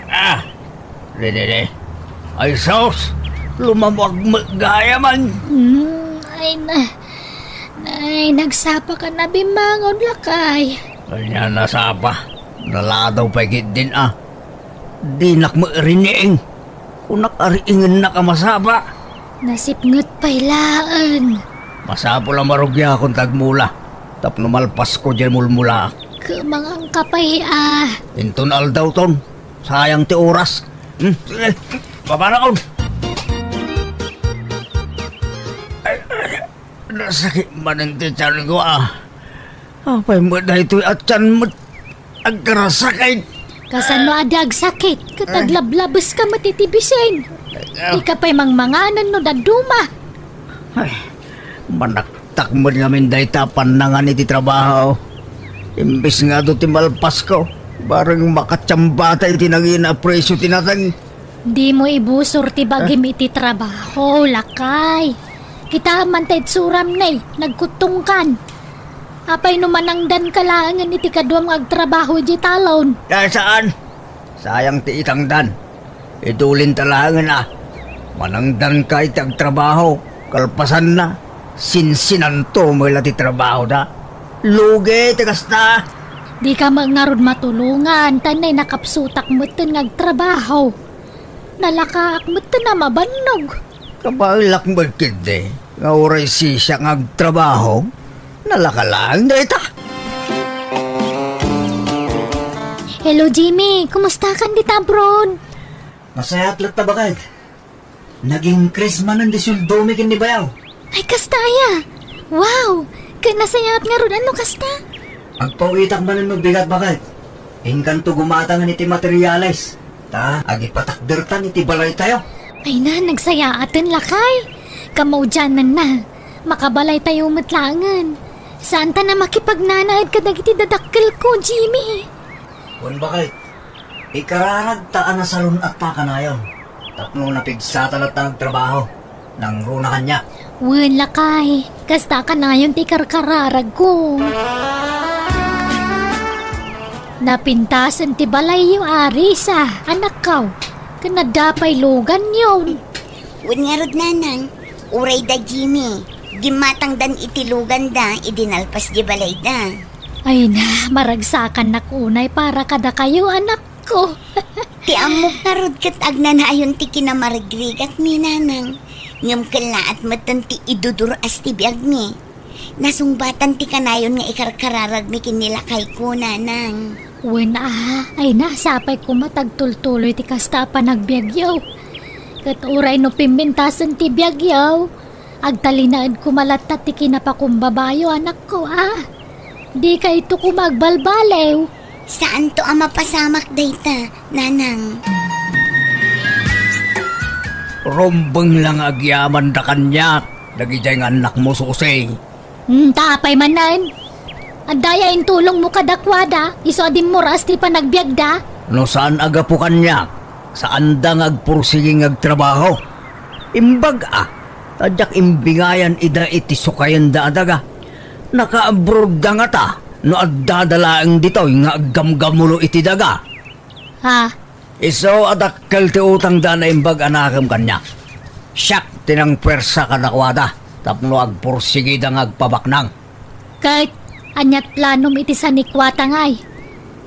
Ah, Dede, ay sus, lumamag met gayam. Hmm, ay na, ay, nagsapa ka na bimmangon, lakay. Ania nasapa? Naladaw pay ketdin a. Dinak met riing. Kunak a riingennak a masapa. Nasipnget pay laeng. Masapul a marugiakon ti agmula tapno malpasko diay mulmulaak. Kumangan ka pay a. Inton aldawton, sayang ti oras. Hmm, sige, papanakon. Ay, ay, nasakit manen ti tianko a. Apay met daytoy a tian met agkarasakit? Kasano a di agsakit? Ket aglablabes ka met iti bisin. Dika pay mangmanganen no dadduma. Ay, manaktak met ngamin dayta a pannangan iti trabaho. Imbes nga adu ti malpasko, bareng makatiamba ta iti nangina a presio ti nateng. Dimo ibusor ti bagim iti trabaho, lakay. Kitaem man ta itsuram ne, nagkuttongkan. Apay no manangdanka laengen iti kaduam nga agtrabaho idiay talon? Ay, saan? Sayang ti itangdan. Idulinta laengen a. Manangdanka iti agtrabaho, kalpasanna, sinsinanto met la ti trabahoda. Lugi ti kasta! Dika met ngarud matulongan, ta nay nakapsutak metten nga agtrabaho. Nalakaak metten a mabannog. Kabaelak met ketdi nga uray sisiak nga agtrabaho, nalaka laeng dayta. Hello, Jimmy. Kumusta kan dita abroad? Nasayaat latta, baket. Nag-increase manen ti sueldomi ken ni bayaw. Ay, kasta aya? Wow! Ket nasayaat ngarud no kasta? Agpawitak manen no bigat, baket. Inkanto gumatangen iti materiales, ta agipatakdertan iti balaytayo. Ay na, nagsayaaten, lakay. Kamaudiananna, makabalaytayo met laengen. Saanta a makipagnanaed kadagiti dadakkelko, Jimmy. Wen, baket, ikararagta a nasalun-atta kanayon tapno napigsata latta nga agtrabaho. Nangruna kaniak. Wen, lakay, kasta kanayon ti ikarkararagko. Napintasen ti balayyo, Arisa, anakko, ken adda pay luganyo. Wen ngarud, nanang, uray da Jimmy, gimmatangdan iti luganda idi nalpas di balayda. Ay na, maragsakannak unay para kadakayo, anakko. Ti ammok ngarud ket agnanayon ti kinamarigrigakmi, nanang. Ngem kellaat metten ti idudur-as ti biagmi. Nasungbatan ti kanayon nga ikarkararagmi ken ni lakayko, nanang. Wen a, ay na, sapay koma ta agtultuloy ti kasta a panagbiagyo. Ket uray no pimpintasen ti biagyo, agtalinaed koma latta ti kinapakumbabayo, anakko, a. Dikayto koma agbalbaliw. Saanto a mapasamak dayta, nanang. Rumbeng la nga agyamanda kaniak dagidiay nga annakmo, Susi. Hmm, ta apay manen? Adda aya intulongmo kadakuada, isu a dimmuras ti panagbiagda? No saan a gapu kaniak, saanda nga agpursigi nga agtrabaho. Imbag a, ta diak imbingayan ida iti sukayenda a daga. Naka-abroad da ngata no addada laeng ditoy nga aggamgamulo iti daga. Ha? Isu a dakkel ti utangda a naimbag a nakem kaniak. Siak ti nangpuersa kadakuada tapno agpursigida nga agpabaknang. Ket aniat planom iti sanikuatangay?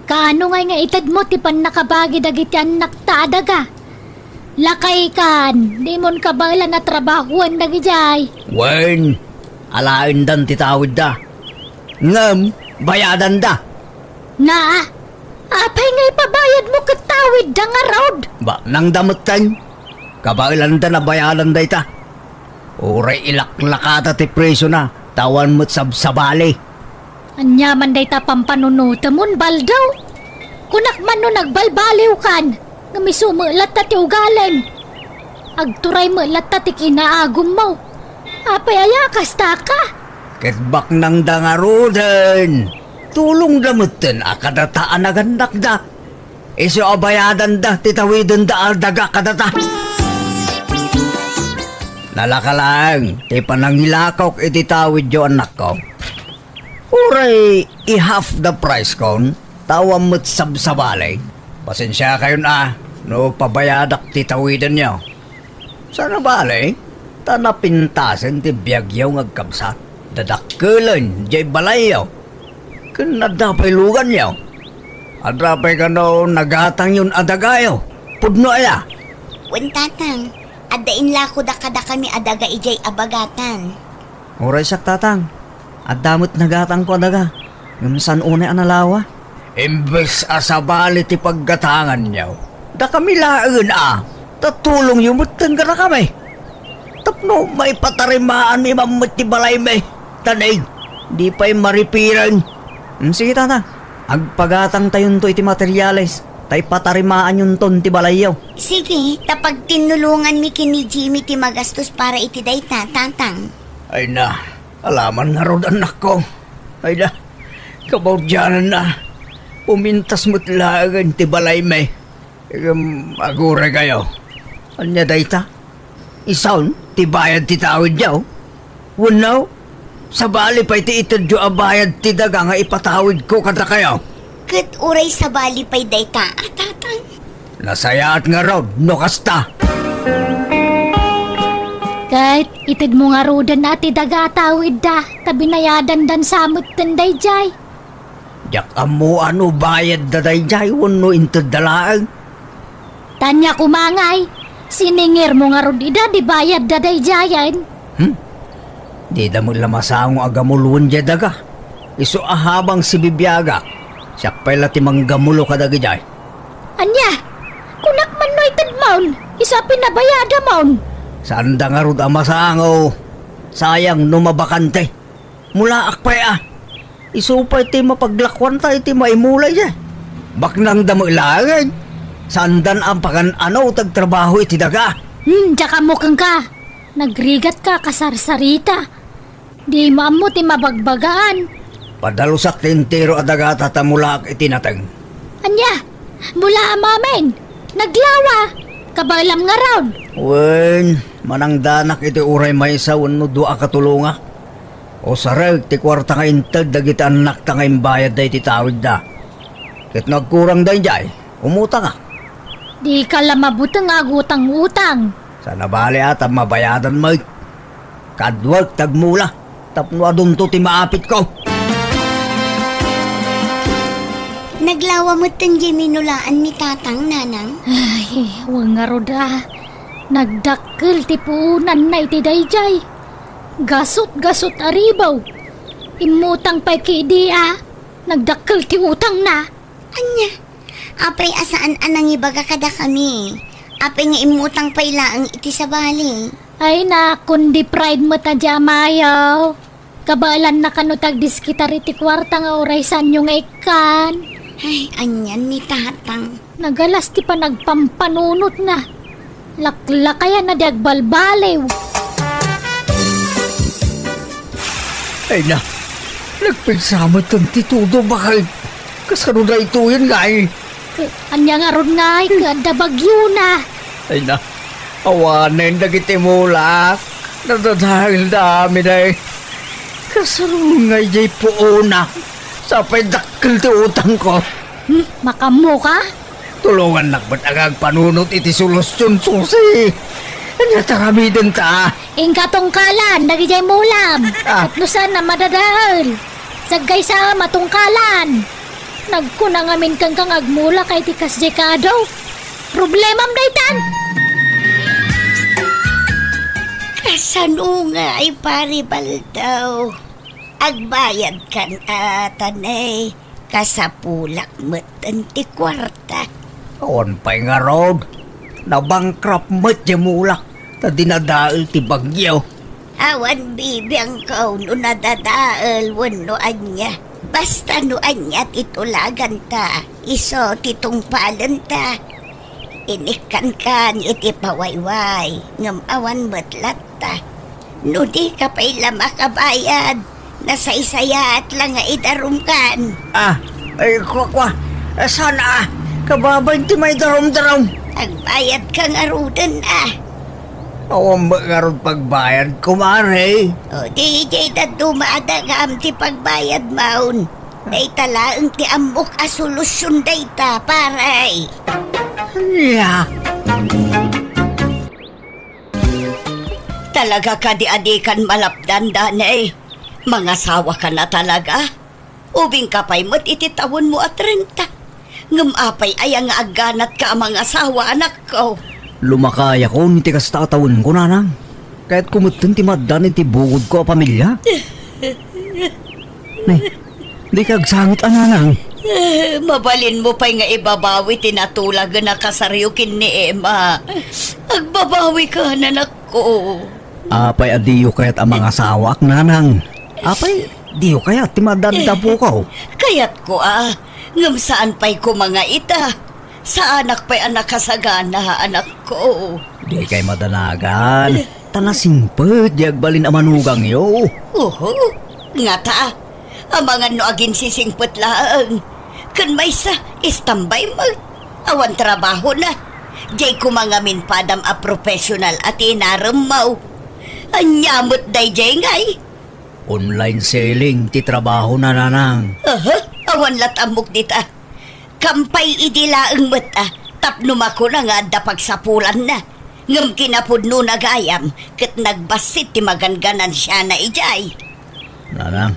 Kaano ngay nga itedmo ti pannakabagi dagiti annakta a daga? Lakaykan, dimon kabaelan a trabahoen dagidiay. Wen, alaendan ti tawidda. Ngem, bayadanda. Nga, apay nga ipabayadmo ket tawidda ngarud? Baknangda metten. Kabaelanda a bayadan dayta. Uray ilaklakada ti presiona, ta awan met sabsabali. Ania man dayta pampanunotemon, Baldaw? Kunak man no nagbalbaliwkan, ngem isu met latta ti ugalem. Agturay met latta ti kinaagummo. Apay aya, kastaka? Ket baknangda ngaruden. Tulongda metten a kadata a nagannakda. Isu a bayadanda ti tawidenda a daga kadata. Nalaka laeng ti panangilakok iti tawidyo, annakko. Uray i-half the price kon, ta awan met sabsabali. Pasensiakayon a no pabayadak ti tawidenyo. Saan a bale, ta napintasen ti biagyo nga agkabsat. Dadakkelen diay balayyo. Ken adda pay luganyo. Adda pay kano nagatangyon a dagayo. Pudno aya? Wen, tatang, adda inlakoda kadakami a daga idiay a bagatan. Uray siak, tatang. Adda met nagatangko a daga, ngem saan unay a nalawa. Imbes a sabali ti paggatanganyo, dakami laengen a, ta tulongyo metten kadakami. Tapno maipatarimaanmi man met ti balaymi, ta nay, di pay maripireng. Mm, sige, tatang. Agpagatangtayonto iti materiales, ta ipatarimaanyonton ti balayyo. Sige, ta pagtinnulonganmi ken ni Jimmy ti magastos para iti dayta, tatang. Ay na, alaman ngarud, annakko. Ay da, kabaudiananna, pumintas met laengen ti balaymi. Ngem aguraykayo. Ania dayta? Isun ti bayad ti tawidyo? Wenno, sabali pay ti itedyo a bayad ti daga nga ipatawidko kadakayo? Ket uray sabali pay dayta, a, tatang. Nasayaat ngarud no kasta. Ket itedmo ngaruden a ti daga a tawidda, ta binayadandan sa metten daydiay. Diak ammo a no bayadda daydiay wenno intedda laeng. Tania koma ngay, siningirmo ngarud ida di bayadda daydiayen. Hmm? Dida met la masango a gamuloen diay daga. Isu a habang sibibiagak, siak pay la ti manggamulo kadagidiay. Ania? Kunak man no itedmon, isu a pinabayadamon. Saanda ngarud a masango. Sayang no mabakante. Mulaak pay a. Isu pay ti mapaglakuanta iti maimulay diay. Baknangda met laeng. Saandan a pagan-ano ti agtrabaho iti daga. Hmm, diak ammo kenka. Nagrigatka, kasarsarita. Di mo ammo ti mabagbagaan. Padalusak ti entero a dagata ta mulaak iti nateng. Ania? Mulaam amin? Naglawa? Kabaelam ngarud? Wen, manangdanak iti uray maysa wenno dua a katulongak. Usarek ti kuarta nga inted dagiti annakta nga imbayad daydi tawidda. Ket no agkurang daydiay, umutangak. Dika la mabuteng a agutang-utang. Saan a bale a ta mabayadan met. Kaduak ti agmula tapno adunto ti maapitko. Naglawa metten diay minulaan ni Tatang, Nanang. Ay, wen ngarud a. Nagdakkel ti puonanna iti daydiay. Gasut-gasut a ribaw. Immutang pay kadi a. Nagdakkel ti utangna. Ania? Apay a saan a nangibaga kadakami? Apay nga immutang pay laeng iti sabali? Ay na, kundi pride met a di amayo. Kabaelanna kano ti agdiskitar iti kuarta nga uray saanyo nga ikkan. Ay, anian ni Tatang. Nagalas ti panagpampanunotna. Laklakayan a di agbalbaliw. Ay na, nagpigsa met ti todo, bakit? Kasano daytoyen ngay? Ket ania ngarud ngay, ket adda bagyona? Ay na, awanen dagiti mulak. Nadadaelda amin ay. Kasano ngay diay puonak? Sapay dakkel ti utangko. Hmm, makaammoka? Tulongannak met nga agpanunot iti solusion, Susi. Ania ti aramidenta? Inka tungkalan dagidiay mulam. Ah. Tapno saan a madadael. Saggaysa a matungkalan. Nagkuna ngamin kenka nga agmulaka iti kasdiay kaadu. Problemam daytan. Kasano ngay, Pari Baldaw? Agbayadkan a, tanay, kasapulak metten ti kuarta. Awan pay ngarud. Nabankrupt met diay mulak ta dinadael ti bagyo. Awan bibiangko no nadadael wenno ania. Basta no ania ti tulaganta, isu ti tungpalenta. Inikkankan iti pawayway, ngem awan met latta. No dika pay la makabayad, nasaysayaat la nga idarumkan. Ah, ay, kua, kua. Eh, saan a? Kababain ti maidarumdarum. Agbayadka ngaruden a. Awan met ngarud pagbayadko, Mari. O, di, di, dadduma a dagam ti pagbayadmon. Dayta laeng ti ammok a solusion dayta, pare. Ania? Talaga kadi a dikan malapdan, Danay? Mangasawaka na talaga? Ubingka pay met iti tawenmo a trenta. Ngem apay aya nga agganatka a mangasawa, anakko? Lumakayakon iti kasta a tawenko, Nanang. Kayatko metten ti maaddan iti bukodko a pamilia. Nay, dika agsangit a, Nanang. Eh, mabalinmo pay nga ibabawi ti natulagen a kasaryo ken ni Emma. Agbabawika, anakko. Apay a diyo kayat a mangasawaak, Nanang? Apay diyo kayat ti maaddan iti apuko? Kayatko a, ngem saan pay koma nga ita. Saanak pay a nakasagana, anakko. Dikay madanagan. Ta nasingpet diay agbalin a manugangyo. Oho, ngata, amangan no aginsisingpet laeng. Ken maysa, istambay met. Awan trabahona. Diay koma ngamin padam a professional a ti inaremmo. Ania met daydiay ngay? Online selling ti trabahona, Nanang. Aha, awan lat ammok dita. Kampay idi laeng met a, tapno makuna nga adda pagsapulanna. Ngem kinapudnona gayam, ket nagbassit ti maganganansiana idiay. Nanang.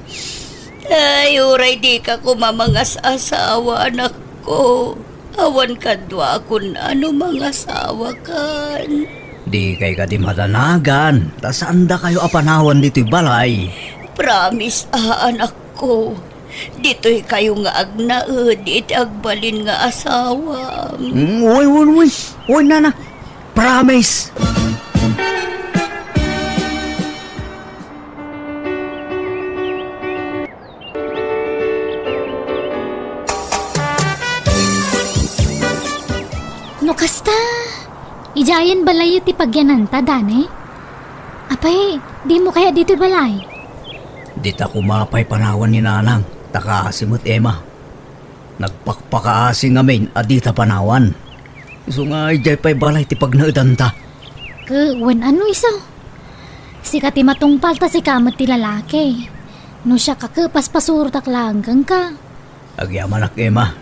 Ay, uray dika koma mangas-asawa, anakko. Awan kaduakon a no mangasawakan. Dikay kadi madanagan, ta saandakayo a panawan ditoy balay. Promise a, anakko. Ditoykayo nga agnaed iti agbalin nga asawam. Mm, uy, uy, uy. Uy, nana. Promise. O kasta, idiayen balayyo ti pagyananta, Danay? Apay, dimo kayat ditoy balay? Dita koma pay panawan ni Nanang, ta kaasi met, Emma. Nagpakpakaasi ngamin a dita panawan. Isu nga idiay pay balay ti pagnaedanta. Ket wen, ano isu? Sika ti matungpal ta sika met ti lalaki. No siak a ket paspasurotak laeng kenka. Agyamanak, Emma.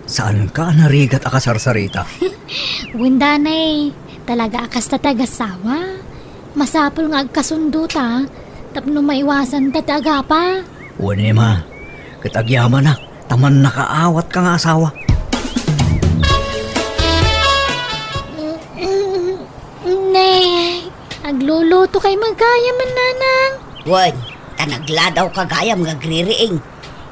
Saanka a narigat a kasarsarita. Wen, Danay, talaga a kasta ti agassawa. Masapul nga agkasundo ta, tapno maiwasan ta ti agapa. Wen, Emma, ket agyamanak ta mannakaawatka nga asawa. Ne, aglulutoka gayam, Nanang. Wen, ta nagladawka gayam nga agririing.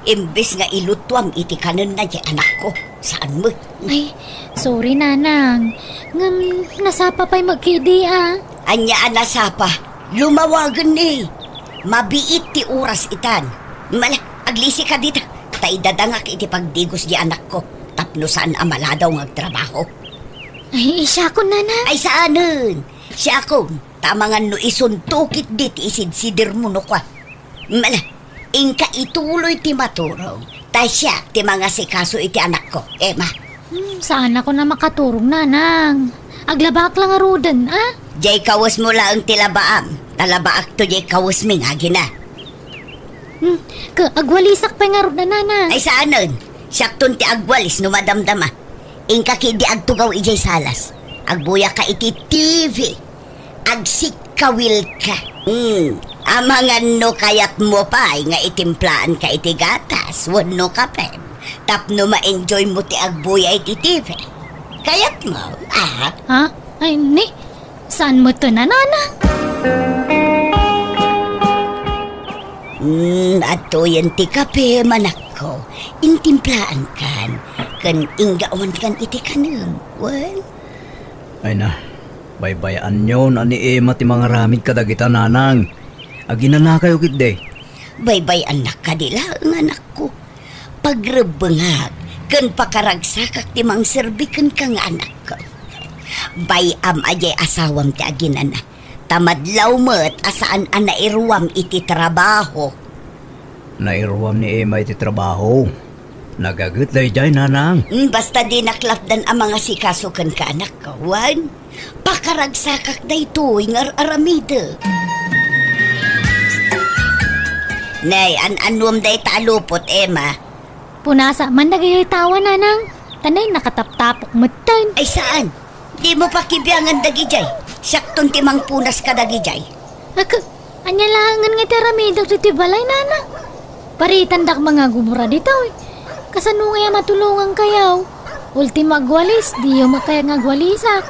Imbes nga ilutuam iti kanenna diay anakko, saan met. Ay, sorry, Nanang. Ngem nasapa pay met ketdi a. Ania a nasapa? Lumawagen ni. Mabiit ti oras itan. Mala, aglisika dita. Ta idadangak iti pagdigos diay anakko. Tapno saan a maladaw nga agtrabaho. Ay, siakon, Nanang. Ay, saanen. Siakon. Ta amangan no isunto ketdi ti isidsidirmo no kua. Mala, inka ituloy ti maturog, ta siak ti mangasikaso iti anakko, Emma. Hmm, saanakon a makaturog, Nanang. Aglabaak la ngaruden, a? Diay kawesmo laeng ti labaam, ta labaakto diay kawesmi nga agina. Hmm, ket agwalisak pay ngarud, Nanang. Ay, saanen. Siakton ti agwalis no madamdama. Inka ketdi agtugaw idiay salas. Agbuyaka iti T V. Agsikkawilka. Hmm. Amangan no kayatmo pay nga itimplaanka iti gatas wenno kape tapno ma-enjoymo ti agbuya iti T V. Kayatmo? Ah? Ha? Ay, ni, saan met, Nanang? Hmm, adtoyen ti kape, manakko. Intimplaankan, ken inggawankan iti kanem. Wen? Ay na, baybay-anyon a ni Emma ti mangaramid kadagita, Nanang. Aginanakayo ketdi. Baybay-annak kadi laeng, anakko. Pagrebbengak ken pakaragsakak ti mangserbi kenka nga anakko. Bay-am a diay asawam ti aginana, ta madlaw met a saan a nairuam iti trabaho. Nairuam ni Emma iti trabaho. Nagaget daydiay, Nanang. Mm, basta dinak latdan a mangasikaso kenka, anakko. Wen, pakaragsakak daytoy nga ar-aramidek. Nay, an-annuam dayta a lupot, Emma? Punasa man dagiti tawa, Nanang. Ta nay, nakataptapok metten. Ay, saan? Dimo pakibiangan dagidiay. Siakton ti mangpunas kadagidiay. Ak-, ania laengen nga ti aramidek ditoy balay, Nanang? Paritandak mangagumura ditoy. Kasano ngay a matulongankayo? Ultimo agwalis, diyo met kayat nga agwalisak.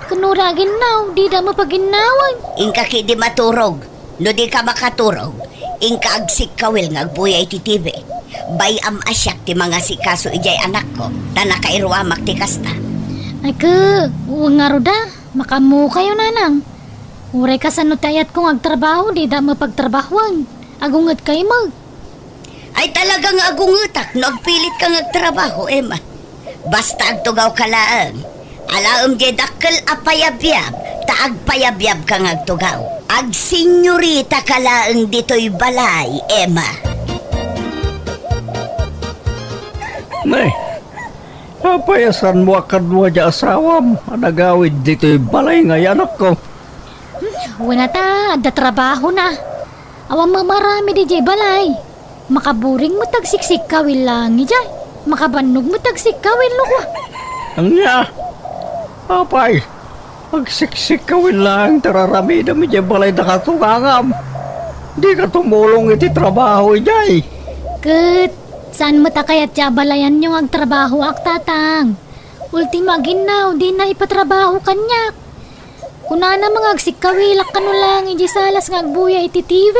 Ken uray aginnaw, dida mapaginnawan. Inka ketdi maturog. No dika makaturog, inka agsikkawil nga agbuya iti T V. Bay-am a siak ti mangasikaso idiay anakko, ta nakairuamak ti kasta. Ay, ke, wen ngarud a, makaammokayo, Nanang. Uray kasano ti ayatko nga agtrabaho, dida mapagtrabahoan. Agungetkay met. Ay, talaga nga agungetak no agpilitka nga agtrabaho, Emma. Basta agtugawka laeng. Alaem diay dakkel a payabyab, ta agpayabyabka nga agtugaw. Agsenyoritaka laeng ditoy balay, Emma. Nay, apay a saanmo a kadua diay asawam a nagawid ditoy balay nga ay anakko? Hmm, wen a ta, adda trabahona. Awan met maaramid idiay balay. Makaburing met agsiksikkawil laeng idiay. Makabannog met agsikkawil no kua. Ania? Apay, agsiksikkawil laeng ti ar-aramidem idiay balay dakayo tungangam? Dika tumulong iti trabaho idiay. Ket saan met a kayat ti abalayanyo nga agtrabahoak, Tatang? Ultimo aginnaw, dina ipatrabaho kaniak. Kunana nga agsikkawilak kano laeng idiay salas nga agbuya iti T V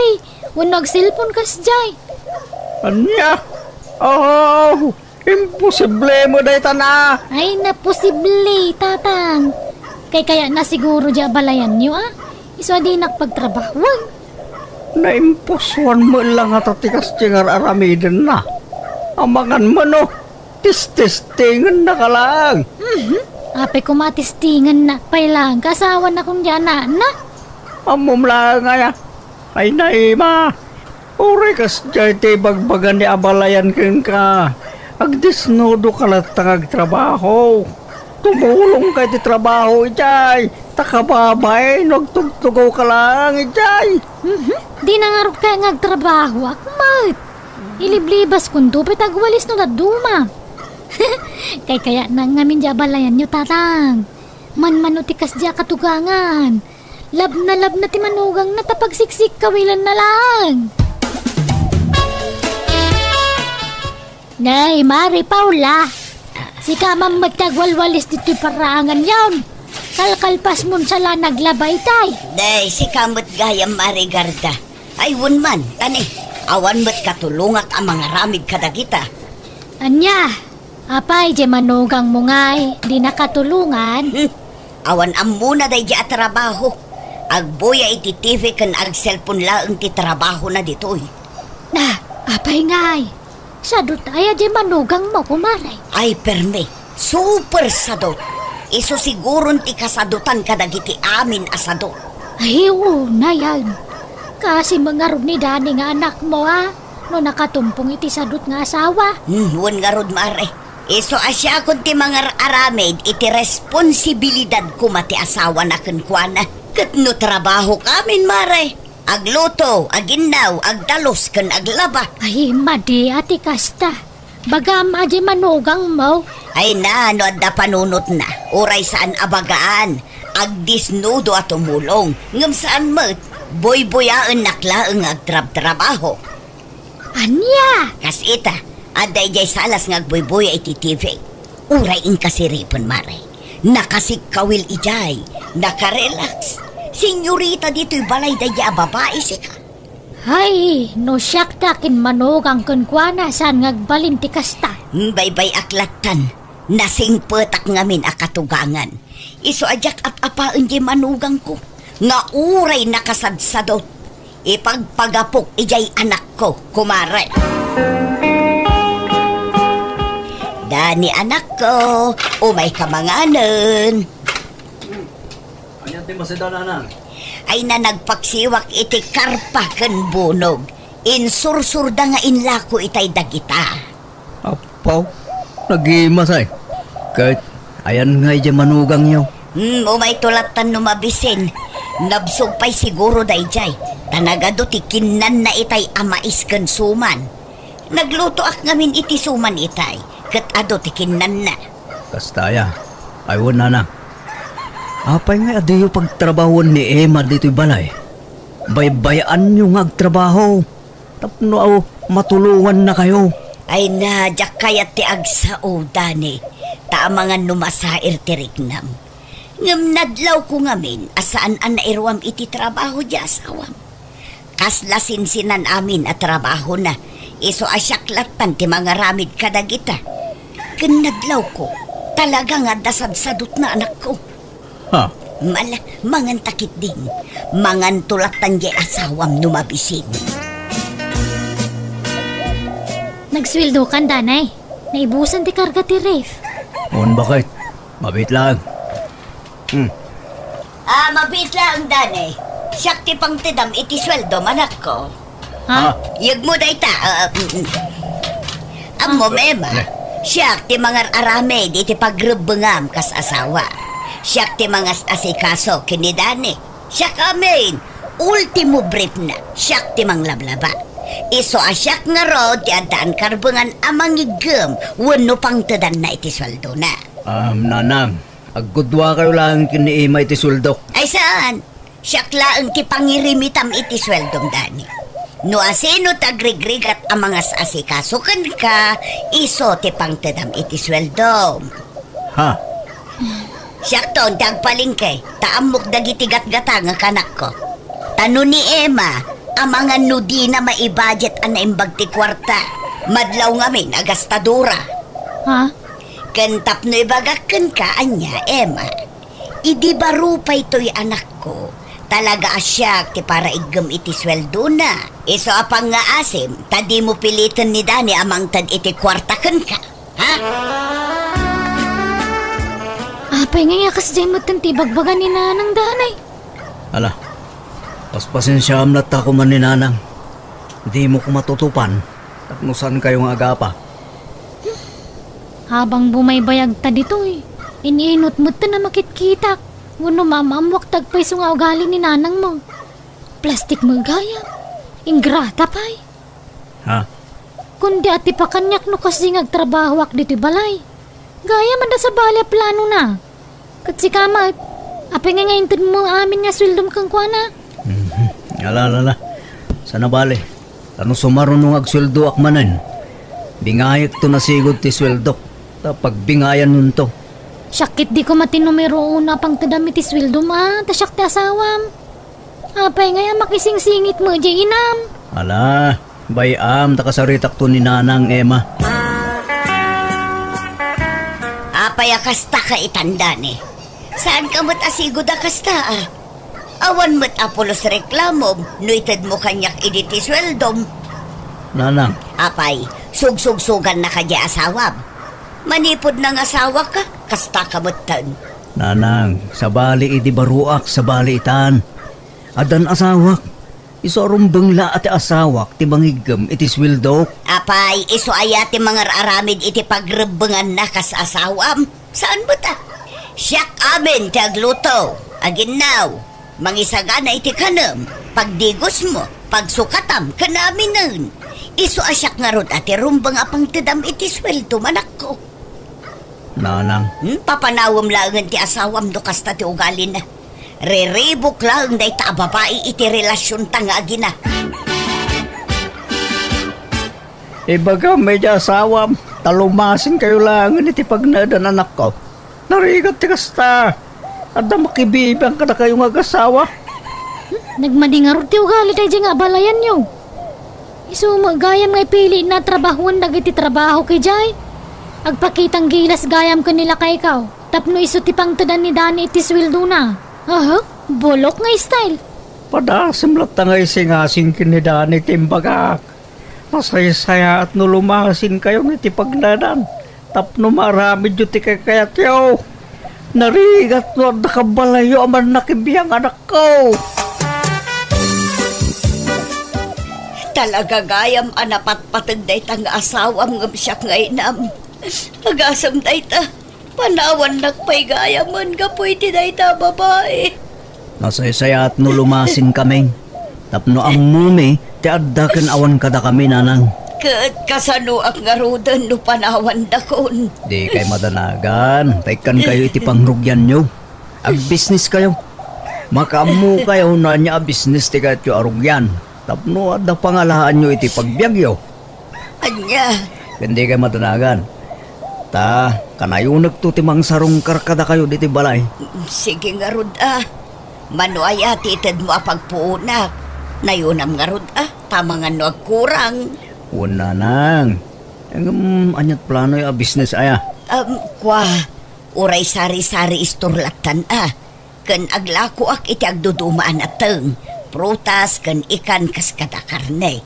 wenno agselpon kasdiay. Ania? Oh, imposible met dayta na. Ay, naposible, Tatang. Kay kayatna siguro diay abalayanyo, a? Isu a dinak pagtrabahoen. Naimposuan met la ngata ti kasdiay nga ar-aramidenna. Amangan met no, testestengennaka laeng. Mhm. Apay koma a testingannak pay laeng nga asawana kon di anakna? Ammom laeng aya. Ay, Naima, uray kasdiay ti ibagbaga ni abalayan kenka, agdesnudoka latta nga agtrabaho. Tumulongka iti trabaho idiay, ta kababain no agtugtugawka laeng idiay. Mhm. Dina ngarud kayat nga agtrabahoak met. Iliblibaskonto pay ta agwalisno dadduma. Kaykayatnak ngamin diay abalayanyo, Tatang. Manmano ti kasdiay a katugangan. Labnalabna ti manugangna ta pagsiksikawilanna laeng. Nay, Mari Paula, sika man met ti agwalwalis ditoy paraanganyon. Kalkalpasmon sa la naglaba itay. Nay, sika met gayam, Mari Garda. Ay, wen man, tani, awan met katulongak a mangaramid kadagita. Ania? Apay, diay manugangmo ngay, di nakatulongan? Hmm. Awan ammona daydiay a trabaho. Agbuya iti T V ken agselpon laeng ti trabahona ditoy. Na, apay ngay? Sadot aya diay manugangmo, kumare? Ay, permi. Super sadot. Isu siguron ti kasadotan kadagiti amin a sadot. Ay, unayan. Kaasi met ngarud ni Dani nga anakmo, a? No nakatumpong iti sadot nga asawa? Hmm, wen ngarud, Mare. Isu a siakon ti mangar-aramid iti responsibilidad koma ti asawana kenkuana. Ket no trabahokamin, Mare, agluto, aginnaw, agdalus, ken aglaba. Ay, madi a ti kasta. Bagam a diay manugangmo. Ay na, no adda panunotna, uray saan a bagaan, agdesnudo a tumulong, ngem saan met, buybuyaennak laeng nga agtrabtrabaho. Ania? Kas ita, adda idiay salas nga agbuybuya iti T V. Uray inkasiripen, Mare. Nakasikkawil idiay, nakarelax. Senyorita ditoy balay daydiay a babai sika. Ay, no siak ti akinmanugang kenkuana, saan nga agbalin ti kasta? Hmm, baybay-ak lattan. Nasingpetak ngamin a katugangan. Isu a diak ap-apaen diay manugangko nga uray nakasadsadot. Ipagpagapok idiay anakko, kumare. Dani, anakko, umayka manganen. Ania ti maseda, nanang? Ay na, nagpaksiwak iti karpa ken bunog. Insursurda nga inlako itay dagita. Apo, nagimasay. Ket ayan nga idiay manugangyo? Hmm, umayto lattan no mabisin. Nabsog pay siguro daydiay. Ta nagadu ti kinnanna itay a mais ken suman. Naglutoak ngamin iti suman itay, ket adu ti kinnanna. Kasta aya? Ay wen, nanang. Apay nga adiyo pagtrabahoen ni Emma ditoy balay? Baybay-anyo nga agtrabaho tapno, aw, matulongannakayo. Ay na, diak kayat ti agsao, Dani, ta amangan no masair ti riknam. Ngem nadlawko ngamin a saan a nairuam iti trabaho diay asawam. Kasla sinsinan amin a trabahona, isu a siak lattan ti mangaramid kadagita. Ken nadlawko, talaga nga adda sadsadotna, anakko. Ha? Mala, manganta ketdin. Manganto lattan diay asawam no mabisin. Nagsueldokan, Danay. Naibusan ti karga ti ref. Wen, baket. Mabiit laeng. Hmm. Ah, mabiit laeng, Danay. Siak ti pangtedam iti sueldom, anakko. Ha? Ah. Yegmo dayta. Ah, mm, mm. Ammo, ah, Emma, ne, siak ti mangar-aramid iti pagrebbengam kas asawa. Siak ti mangas-asikaso ken ni Dani. Siak amin. Ultimo briefna, siak ti manglablaba. Isu a siak ngarud ti addaan karbengan a mangiggem wenno pangtedanna iti sueldona. Ah, nanang, aggudduakayo laeng ken ni Emma iti sueldok. Ay saan? Siak laeng ti pangirimitam iti sueldom, Dani. No asino ti agrigrigat a mangas-asikaso kenka, isu ti pangtedam iti sueldom. Ha? Siakton ti agpalengke, ta ammok dagiti gatgatangek, anakko. Ta no ni Emma, amangan no dina maibudget a naimbag ti kuarta, madlaw ngamin a gastadora. Ha? Ken tapno ibagak kenka, ania, Emma, idi baro pay toy, anakko, talaga a siak ti paraiggem iti sueldona. Isu a pangngaasim, ta dimo piliten ni Dani a mangted iti kuarta kenka. Ha? Ah, Apay ngay a kasdiay metten ti ibagbaga ni Nanang, Danay? Ala, paspasensiaam latta koma ni Nanang. Dimo koma tutupan tapno saankayo nga agapa. Habang bumaybayagta ditoy, in-inut metten a makitkitak. Wenno maam-ammoak ti agpayso nga ugali ni Nanangmo. Plastik met gayam. Ingrata pay. Ha? Kundi atipa kaniak no kasdi nga agtrabahoak ditoy balay. Gayam adda sabali a planona. Ket sika met, apay nga nga intedmo amin nga sueldom kenkuana? Mhm. Ala, ala, ala. Saan a bale. Ta no sumaruno nga agsueldoak manen, bingayekto nasigud ti sueldok. Ta pagbingayannonto. Siak ket di koma ti numero uno a pangtedam iti sueldom a, ta siak ti asawam. Apay ngay a makisingsingit met diay inam? Ala, bay-am ta kasaritakto ni Nanang, Emma. Apay a kasta ka itan, Dani? Saan ka met a sigud a kasta, a? Awan met a pulos reklamom no itedmo kaniak idi ti sueldom. Nanang. Apay, sugsugsugannaka diay asawam. Manipud nangasawaka, kasta ka metten. Nanang, sabali idi baruak, sabali itan. Addan asawak. Isu a rumbeng la a ti asawak ti mangiggem iti sueldok. Apay, isu aya ti mangar-aramid iti pagrebbenganna kas asawam? Saan met a? Siak amin ti agluto, aginnaw, mangisagana iti kanem, pagdigosmo, pagsukatam, ken aminen. Isu a siak ngarud a ti rumbeng a pangtedam iti sueldom, anakko. Nanang. Hmm, papanawem laengen ti asawam no kasta ti ugalina. Riribuk laeng dayta a babai iti relasionta nga agina. Ibagam idiay asawam, ta lumasinkayo laengen iti pagnaedan, anakko. Narigat ti kasta. Adda makibibiang kadakayo nga agasawa. Hmm, nagmadi ngarud ti ugali daydiay nga abalayanyo. Isu met gayam nga ipilina a trabahoen dagiti trabaho idiay. Agpakitang gilas gayam ken ni lakaykaw tapno isu ti pangtedan ni Dani iti sueldona. Aha, bulok nga style. Padasem latta nga isingasing ken ni Dani ti imbagak. Masaysayaat no lumasinkayon iti pagnaedan tapno maaramidyo ti kaykayatyo. Narigat no adda kabalayyo a mannakibiang, anakko. Talaga gayam a napatpateg dayta nga asawam ngem siak nga inam. Agasem dayta, panawannak pay gayamen gapu iti dayta a babai. Nasaysayaat no lumasinkamin tapno ammomi ti adda ken awan kadakami, Nanang. Ket kasanoak ngaruden no panawandakon? Dikay madanagan, ta ikkankayo iti pangrugianyo. Agbisniskayo. Makaammokayo no ania a bisnis ti kayatyo a rugian tapno adda pangalaanyo iti pagbiagyo. Ania? Ken dikay madanagan. Ta, kanayonekto ti mangsarungkar kadakayo ditoy balay. Sige ngarud a. Mano aya ti itedmo a pagpuonak? Nayonam ngarud a, ta mangan no agkurang. Wen, Nanang. Ngem, ania't planoyo a bisnes aya? Um, kua, uray sari-sari store lattan a. Ken aglakoak iti agdudumaan a teng, prutas ken ikan kas kada karne.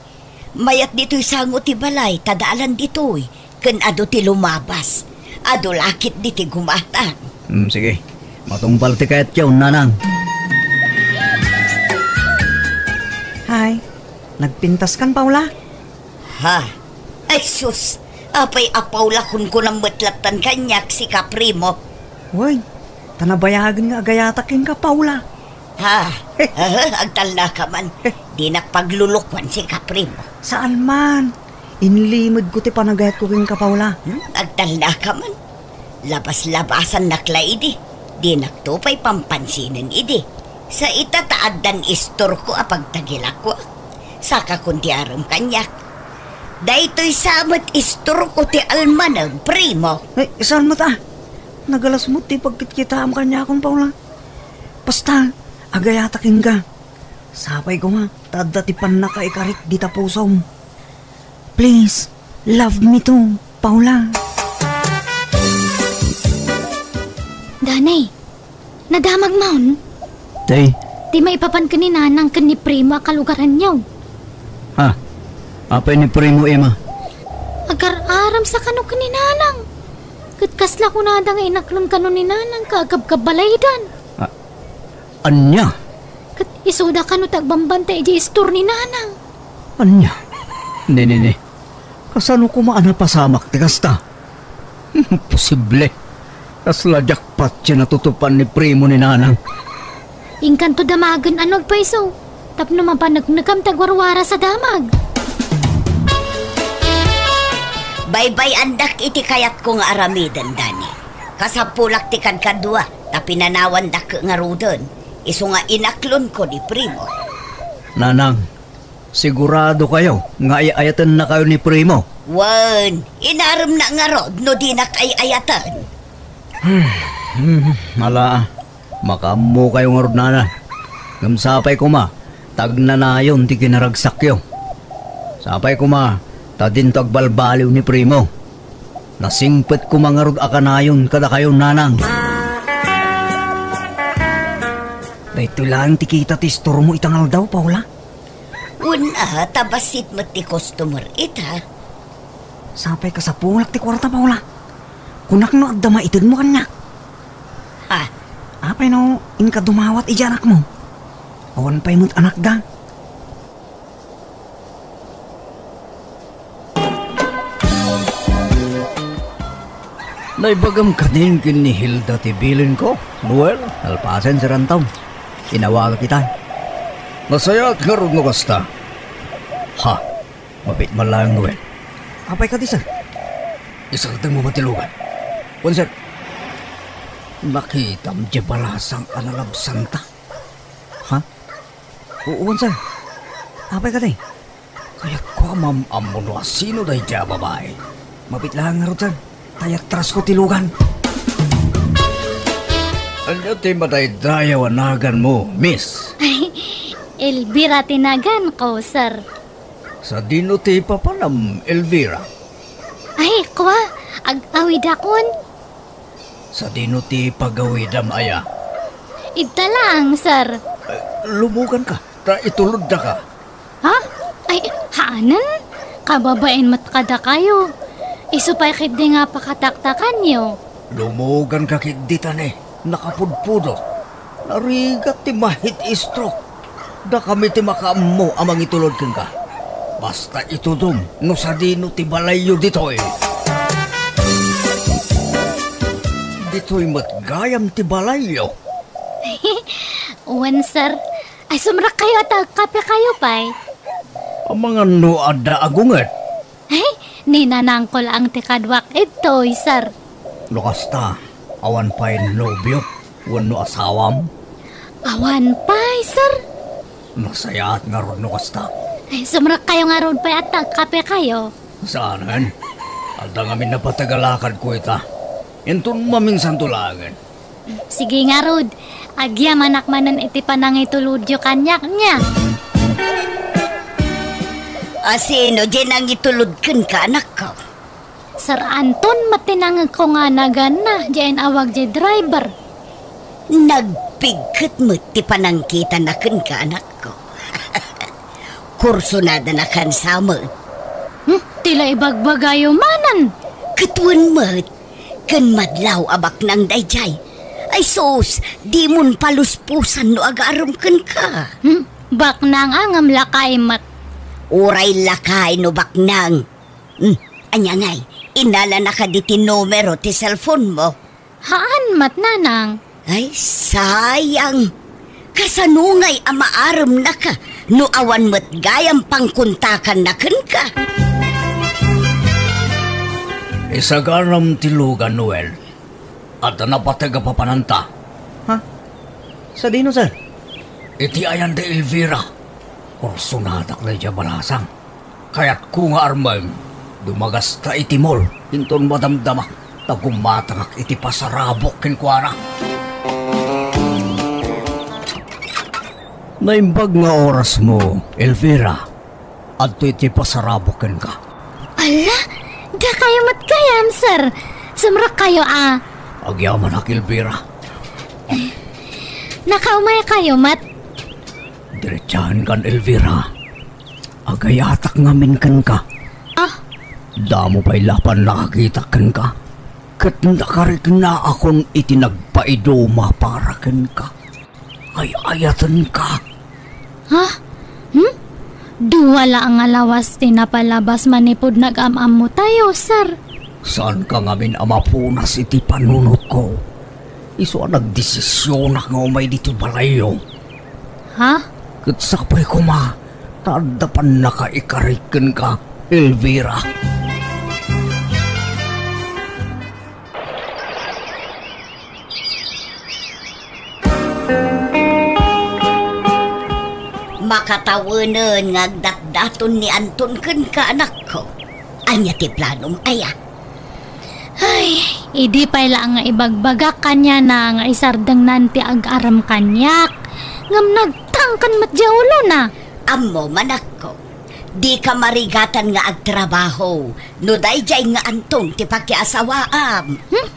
Mayat ditoy sango ti balay, ta daalan ditoy, ken adu ti lumabas. Adu la ketdi ti gumatang. Hmm, sige. Matungpal ti kayatyo, Nanang. Hay, nagpintaskan, Paula? Ha? Ay sus! Apay a Paula, kunkunam met lattan kaniak, sika, Primo? Wen, ta nabayagen nga agayatak kenka, Paula. Ha? Aha, agtalnaka man. Dinak paglulukuan, sika, Primo. Saan man. Inlimedko ti panagayatko kenka, Paula. Hmm? Agtalnaka man. Labas-labasannak la idi. Dinakto pay pampansinen idi. Sa ita ta addan istorko a pagtagilakoak. Saka kuntiarem kaniak. Daytoy sa met istorko ti almanem, Primo. Ay, saan met a? Nagalas met ti pagkitkitaam kaniakon, Paula. Basta, agayatak kenka. Sapay koma, ta adda ti pannakaikarik dita pusom. Please, love me too, Paula. Danay, nadamagmon? Tay. Ti maipapan ken ni Nanang ken ni Primo a kalugaranyo. Ha? Apay ni Primo, Emma? Agar-aramsa kano ken ni Nanang. Ket kasla kunada nga inaklon kano ni Nanang ket agkabkabalaydan? A-, ania? Ket isuda kano ti agbambantay idiay istor ni Nanang? Ania? Ni, ni, ni. Kasano koma a napasamak ti kasta? Imposible. Kasla jackpot ti natutupan ni Primo ni Nanang. Inkanto damagen a no agpayso tapno mapaneknekam ti agwarwaras a damag. Baybay-andak iti kayatko nga aramiden, Dani. Kasapulak ti kadkadua, ta pinanawandak ngaruden, isu nga inaklonko ni Primo. Nanang, siguradokayo nga ay-ayatennakayo ni Primo? Wen, inaremna ngarud no dinak ay-ayaten. Hmm, ala, makaammokayo ngarud, Nanang. Ngem sapay koma, ta agnanayon ti kinaragsakyo. Sapay koma, ta dinto agbalbaliw ni Primo. Nasingpet koma ngarud a kanayon kadakayo, Nanang. Daytoy laeng ti kita ti istormo ita nga aldaw, Paula. Wen a, ta bassit met ti customer ita. Sapay kasapulak ti kuarta, Paula. Kunak no adda maitedmo kaniak. Ha? Apay no inka dumawat idiay anakmo? Awan pay met anakda. Naibagam kadin ken ni Hilda ti bilinko, Noel, nalpasen ti rantaw. Inawagak ita. Nasayaat ngarud no kasta. Ha? Mabiit man laeng, Noel. Apay kadi, sir? Isardengmo ba ti lugan? Wen, sir. Nakitam diay balasang a nalabsanta? Ha? Wen, sir. Apay kadi? Kayatko a maam-ammo no asino daydiay a babai. Mabiit laeng ngarud, sir. Ta iyatrasko ti lugan. Ania ti madaydayaw a naganmo, miss? Ay, Elvira ti naganko, sir. Sadino ti papanam, Elvira? Ay, kua, ag-awidakon. Sadino ti pagawidam aya? Ita laeng, sir. Eh, lumuganka, ta ituloddaka. Ha? Ay, haanen? Kababain met kadakayo. Isu pay ketdi nga pakataktakanyo. Lumuganka ketdi, tane. Nakapudpudot. Narigat ti mahit stroke. Dakami ti makaammo a mangitulod kenka. Basta itudom no sadino ti balayyo ditoy. Ditoy met gayam ti balayyo. Wen, sir. Ay, sumrekkayo a ta agkapekayo pay. Amangan no adda agunget. Ay, ni nanangko laeng ti kaduak ditoy, sir. No kasta, awan pay nobio wenno asawam? Awan pay, sir. Nasayaat ngarud no kasta. Ay, sumrekkayo ngarud pay a ta agkapekayo. Saanen? Adda ngamin napateg a lakadko ita. Inton maminsanto laengen. Sige ngarud, agyamanak manen iti panangitulodyo kaniak, nia? A, sino diay nangitulod kenka, anakko? Sir Anton met ti nangegko nga naganna, diay in-awag diay driver. Nagpigket met ti panangkitana kenka, anakko. Kursunadana kansa met. Hmm, ti la ibagbagayo manen. Ket wen met, ken madlaw a baknang daydiay. Ay sus, dimon paluspusan no agaarem kenka. Hmm, baknang a ngem lakay met. Uray lakay no baknang. Hmm, ania ngay, innala na kadi ti numero ti cellphone mo? Haan met, nanang. Ay, sayang. Kasano ngay a maaremnaka no awan met gayam pangkontakanna kenka? Isaganam ti lugan, Noel. Adda napateg a papananta. Ha? Sadino, sir? Iti ayan da Elvira. Kursunadak daydiay a balasang. Kayatko nga armem, dumagasta iti mall, inton madamdama, ta gumatangak iti pasarabok kenkuana. Naimbag nga orasmo, Elvira. Adto iti pasarabok kenka. Ala, dakayo met gayam, sir. Sumrekkayo a. Agyamanak, Elvira. Nakaumaykayo met. Diretsaenkan, Elvira. Agayatak ngamin kenka. Ah? Damo pay la pannakakitak kenka. ket nakariknaakon iti nagpaiduma para kenka. Ay-ayatenka. Ha? Hmm? Dua la nga lawas ti napalabas manipud nag-am-ammotayo, sir. Saanka ngamin a mapunas iti panunotko. Isu a nagdesisionak nga umay ditoy balayyo. Ha? Ket sapay koma, ta adda pannakaikarik kenka, Elvira. Makatawenen nga agdatdaton ni Anton kenka, anakko. Ania ti planom, aya? Ay, idi pay la nga ibagbagak kaniana nga isardengnan ti ag-arem kaniak, ngem nagtangken met diay ulona. Ammom, anakko, dika marigatan nga agtrabaho no daydiay nga Anton ti pakiasawaam. Hmm?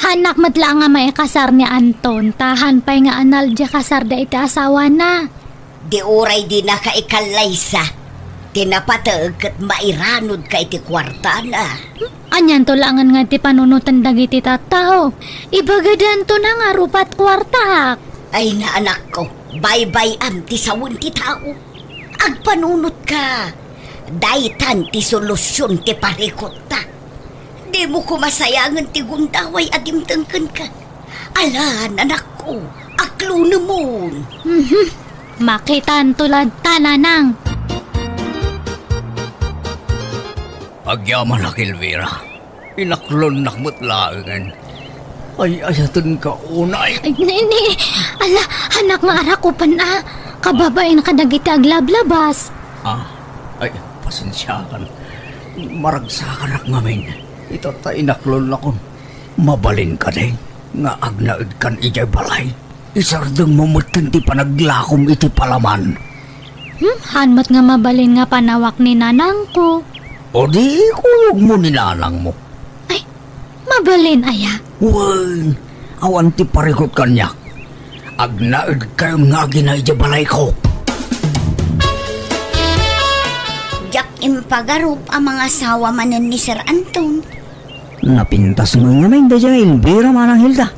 Haanak met la nga maikasar ni Anton, ta haan pay nga anal diay kasarda iti asawana. Di uray dinaka ikallaysa, ti napateg ket mairanodka iti kuartana. Hmm? Anianto laengen nga ti panunoten dagiti tattao? Ibagadanto na nga rupat kuartaak. Ay, naanakko, baybay-am ti sawen ti tao. Agpanunotka. Daytan ti solusion ti parikutta. Dimo koma sayangen ti gundaway a dimteng kenka. Ala, anakko, aklonemon. Mhm. Makitanto latta, nanang. Agyamanak, Elvira. Inaklonnak met laengen. Ay-ayatenka unay. Ay, ni, ni, ala, haanak nga arakupen a. Kababain kadagiti aglablabas. Ah, ay, pasensiakan. Maragsakanak ngamin. Ita ta inaklonnakon. Mabalin kadi nga agnaedkan idiay balay? Isardengmo metten ti panaglakom iti palaman. Hmm, haan met nga mabalin nga panawak ni nanangko. O di, ikuyogmo ni nanangmo. Ay, mabalin aya? Wen, awan ti parikut kaniak. Agnaedkayon nga agina idiay balayko. Diak impagarup a mangasawa manen ni Sir Anton. Napintas ngamin daydiay nga Elvira, Manang Hilda.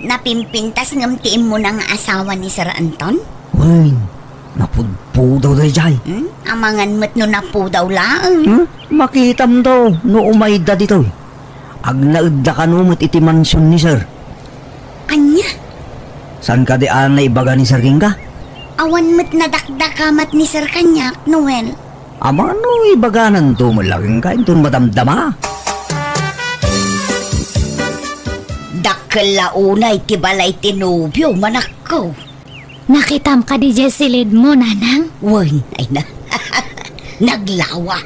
Napimpintas ngem ti immuna nga asawa ni Sir Anton? Wen, napudpudaw daydiay. Hmm? Amangan met no napudaw laeng. Hmm? Makitamto no umayda ditoy. Agnaedda kano met iti mansion ni Sir. Ania? Saan kadi a naibaga ni Sir kenka? Awan met nadakdakamat ni Sir kaniak, Noel. Amangan no ibagananto met la kenka inton madamdama. Dakkel la unay ti balay ti nobio, manakko. Nakitam kadi diay silidmo, nanang? Wen, ay na. Naglawa.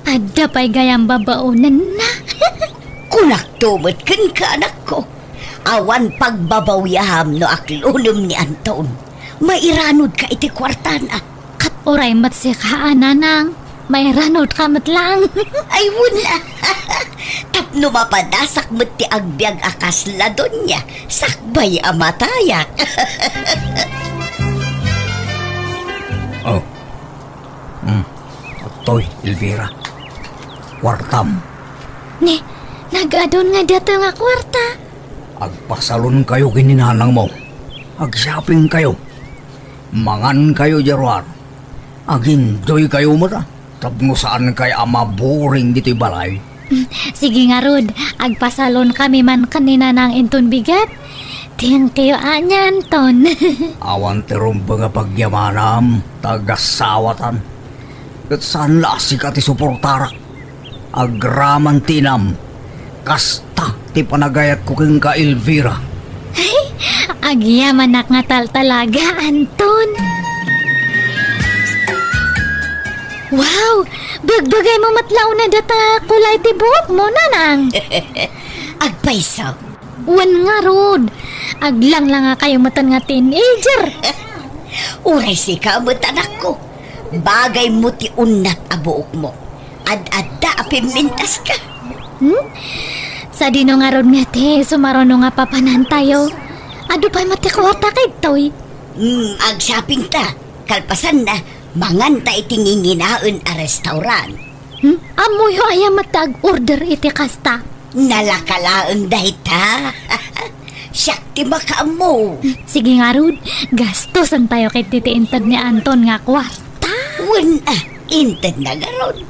Adda pay gayam babaonenna. Kunakto met kenka, anakko. Awan pagbabawiam no aklonem ni Anton. Mairanodka iti kuartana. Ket uray met sika a, nanang, mairanodka met laeng. Ay, wen a. Tapno mapadasak met ti agbiag a kasla donia, sakbay a matayak. Oh. Hmm. Adtoy, Elvira. Kuartam. Ni, nag-adun nga dato nga kuarta. Agpasalonkayo ken ni nanangmo. Agshoppingkayo. Mangankayo diay ruar. Ag-enjoykayo met, a, tapno saankayo a maboring ditoy balay. Mm, sige ngarud, agpasalonkami man ken ni nanang inton bigat. Thank you, ania, Anton. Awan ti rumbeng a pagyamanam, ta agasawatan. Ket saan la a sika ti suportarak. Agraman ti inam. Kasta ti panagayatko kenka, Elvira. Ay, agyamanak nga taltalaga, Anton. Wow! Bagbagaymo met la unay data kulay ti buokmo, nanang. Agpayso. Wen ngarud, aglanglangakayo metten nga teenager. Uray sika met, anakko. Bagaymo ti unnat a buokmo. Ad-adda a pimmintaska. Hmm? Sadino ngarud nga ti sumaruno nga papanantayo? Adu pay met ti kuarta kadtoy. Hmm, agshoppingta. Kalpasanna, manganta iti nginginaen a restaurant. Hmm? Ammoyo aya met ti ag-order iti kasta? Nalaka laeng dayta. Siak ti makaammo. Sige ngarud, gastusantayo ketdi ti inted ni Anton nga kuarta. Wen, ah, intedna ngarud.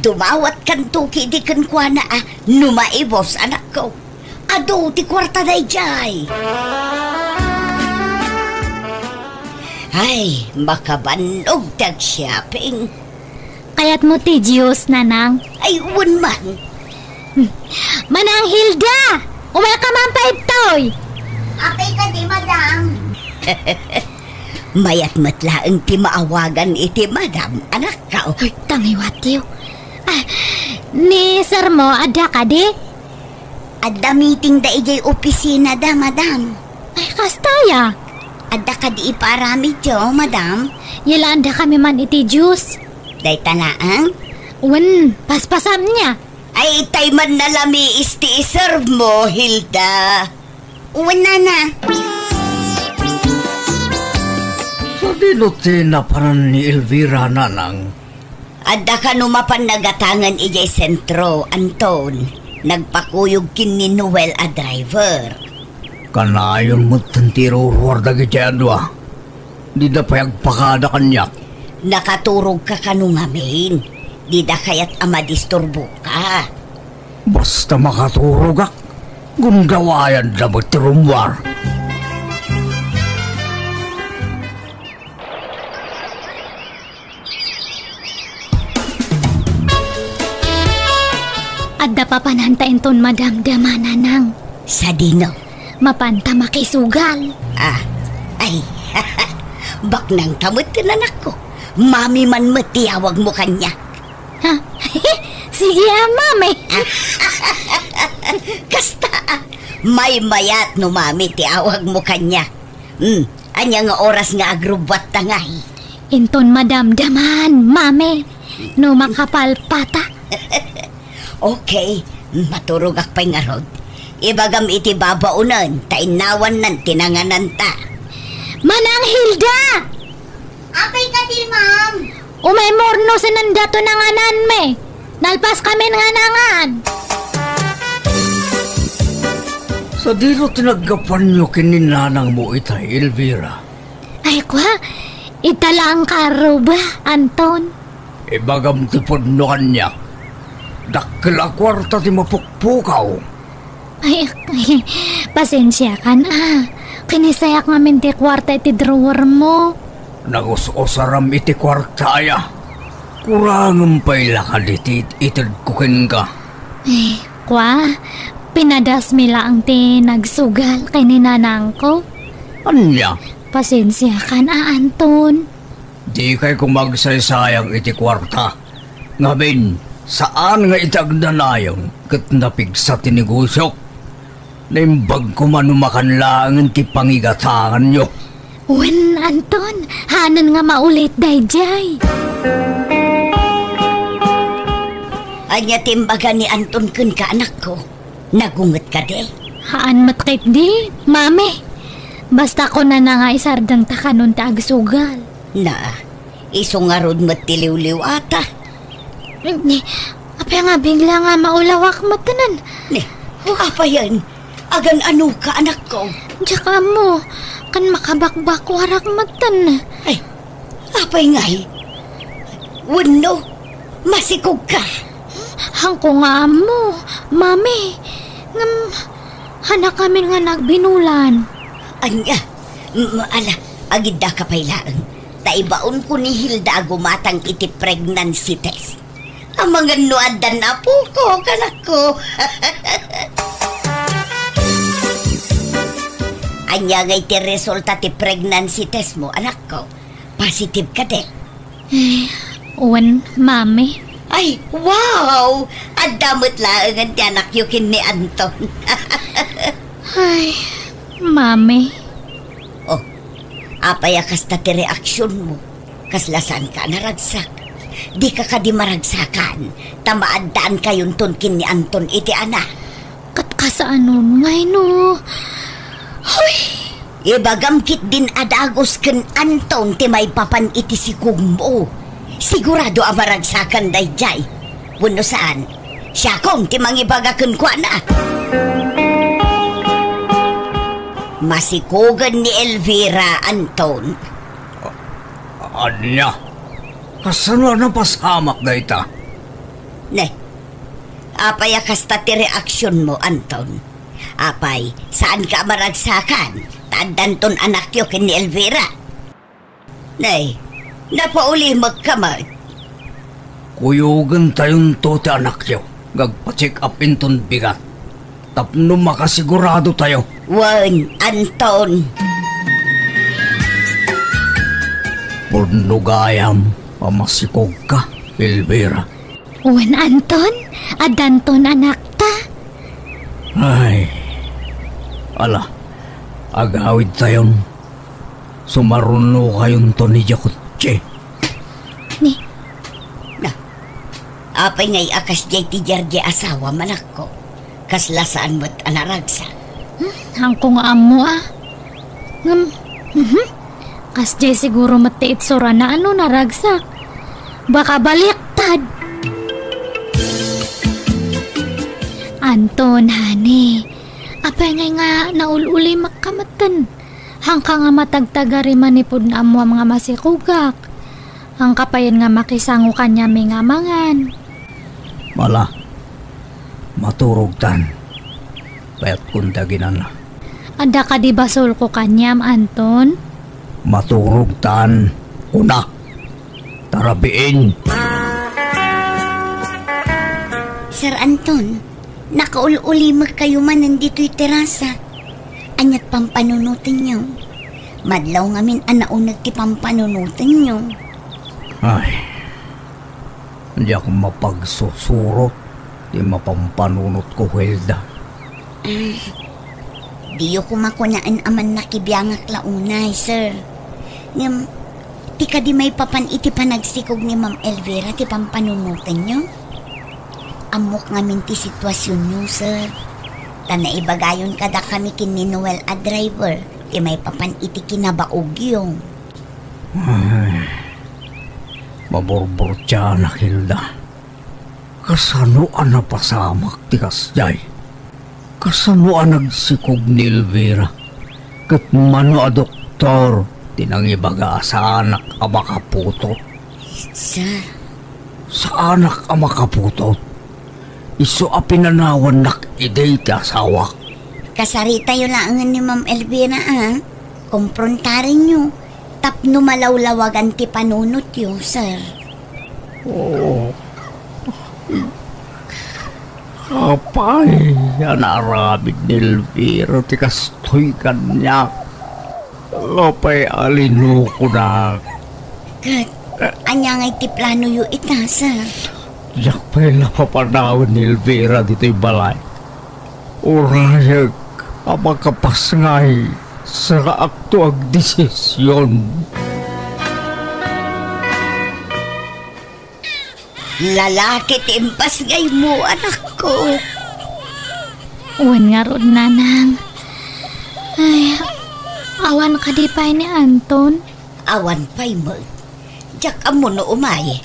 Dumawatkanto ketdi kenkuana, ah, no maibus, anakko. Adu ti kuarta daydiay. Ay, makabannog ti agshopping. Kayatmo ti juice, Nanang? Ay, wen man. Manang Hilda! Umayka man pay ditoy! Apay kadi, madam? Mayat met laeng ti maawagan iti madam, anakko. Uy, tangiwatyo. Ah, ni sirmo, adda kadi? Adda meeting da idiay opisinada, madam. Ay, kasta aya? Adda kadi ipaaramidyo, madam? Yalaandakami man iti juice. Dayta laeng? Wen, paspasam nia. Ay, itay man nalamiis ti iservemo, Hilda. Wen, nana. Sadino ti napanan ni Elvira, nanang? Adda kano mapan nagatangen idiay sentro, Anton. Nagpakuyog ken ni Noel a driver. Kanayon met ti iruruar dagiti a dua. Dida pay agpakada kaniak. Nakaturogka kano ngamin. Dida kayat a madisturboka. Basta makaturogak, gundawayanda met ti rummuar. Adda papananta inton madamdama, nanang. Sadino? Mapanta makisugal. Ah, ay, baknangta met, anakko. Mami man met ti awagmo kaniak. Ha? Sige, a, mami. Kasta, a, maymayat no mami ti awagmo kaniak. Hmm, ania nga oras nga agrubbuatta ngay? Inton madamdaman, mami. No makapalpata. Okay, maturogak pay ngarud. Ibagam iti babaonen, ta innawannan ti nangananta. Manang Hilda! Apay kadi, ma'am? Umay murno, sinanda to nangananmi. Nalpas kamin nga nangan. Sadino ti naggapuanyo ken ni nanangmo itay, Elvira? Ay, kua, ita laeng karuba, Anton. Ibagam ti pudno kaniak. Dakkel a kuarta ti mapukpukaw. Ay, ay, pasensiakan, a. Kinisayak ngamin ti kuarta iti drawermo. Nagus-usaram iti kuarta aya. Kurangem pay la kadi ti it-itedko kenka. Eh, kua, pinadasmi laeng ti nagsugal ken ni nanangko. Ania? Pasensiakan, a, Anton. Dikay koma agsaysayaang iti kuarta. Ngamin, saan nga iti agdanayem ket napigsa ti negosiok. Naimbag koma no makan laengen ti pangigatanganyo. Wen, Anton, haanen nga maulit daydiay. Ania ti imbaga ni Anton kenka, anakko? Nagunget kadi? Haan met ketdi, mami. Basta kunana nga isardengta kanon ti agsugal. Na, isu ngarud met ti liwliwata. Ni, apay nga bigla nga maulawak metten? Ni, apayen? Agan-anoka, anakko? Diak ammo, ken makabakbakuarak metten. Ay, apay ngay? Wenno, masikogka? Haanko nga ammo, mami. Ngem, hanak amin nga nagbinulan. Ania? M-, ala, agiddaka pay laeng. Ta ibaonko ni Hilda a gumatang iti pregnancy test. Amangan no addan apoko, kanakko. Ania ngay ti resulta ti pregnancy test mo, anakko? Positive kadi? Eh, wen, mami. Ay, wow! Adda met laengen ti anakyo ken ni Anton. Ay, mami. Oh, apay a kasta ti reaksionmo? Kasla saanka a naragsak? Dika kadi maragsakan, ta maaddaankayon ken ni Anton iti anak. Ket kasaanon ngay no? Hoy! Ibagam ketdin a dagus ken Anton ti maipapan iti sikogmo. Sigurado a maragsakan daydiay. Wenno saan? Siakon ti mangibaga kenkuana. Masikugen ni Elvira, Anton. Ania? Kasano a napasamak dayta? Ne, apay a kasta ti reaksionmo, Anton? Apay, saanka a maragsakan ta addanton anakyo ken ni Elvira? Nay, napaulimekka met. Kuyogentayonto ti anakyo nga agpa-check up inton bigat tapno makasiguradotayo. Wen, Anton. Pudno gayam a masikogka, Elvira. Wen, Anton, addanton anakta. Ay, ala, agawidtayon. Sumarunokayonto ni Jacuzzi. Ni? Na, apay ngay a kasdiay ti diardiay asawam, anakko? Kasla saan met a naragsak. Hmm, haanko nga ammo, a. Ngem, mhm. Kasdiay siguro met ti itsurana a no naragsak. Baka baliktad. Anton, honey, apay ngay nga naul-ulimekka metten? Haanka nga matagtagari manipud naammoam nga masikogak. Haanka payen nga makisango kaniami nga amangan. Mala, maturogtan. Kayatkon ti aginana. Adda kadi basolko kaniam, Anton? Maturogtan, kunak. Tarabiin. Sir Anton, nakaul-ulimekkayo manen ditoy terasa. Aniat pampanunotenyo? Madlaw ngamin a nauneg ti pampanunotenyo. Ay, diak mapagsusurot ti mapampanunotko, Hilda. Ah, diyo koma kunaen a mannakibiangak la unay, sir. Ngem, ti kadi maipapan iti panagsikog ni Ma'am Elvira ti pampanunotenyo? Ammok ngamin ti situasionyo, sir. Ta naibagayon kadakami ken ni Noel a driver ti maipapan iti kinabaogyo. Ay, maburburtianak, Hilda. Kasano a napasamak ti kasdiay? Kasano a nagsikog ni Elvira? Ket mano a doktor ti nangibaga a saanak a makaputot? Sir. Saanak a makaputot? Isu a pinanawannak idi ti asawak. Kasaritayo laengen ni Ma'am Elvira, a. Komprontarenyo tapno malawlawagan ti panunotyo, sir. Oh. Apay a naaramid ni Elvira ti kastoy kaniak? Apay a linukonak? Ket, ania ngay ti planoyo ita, sir? Diak pay la papanawen ni Elvira ditoy balay. Urayek a makapasngay, saraakto agdesision. Lalaki ti impasngaymo, anakko. Wen ngarud, nanang. Ay, awan kadi pay ni Anton? Awan pay met. Diak ammo no umay.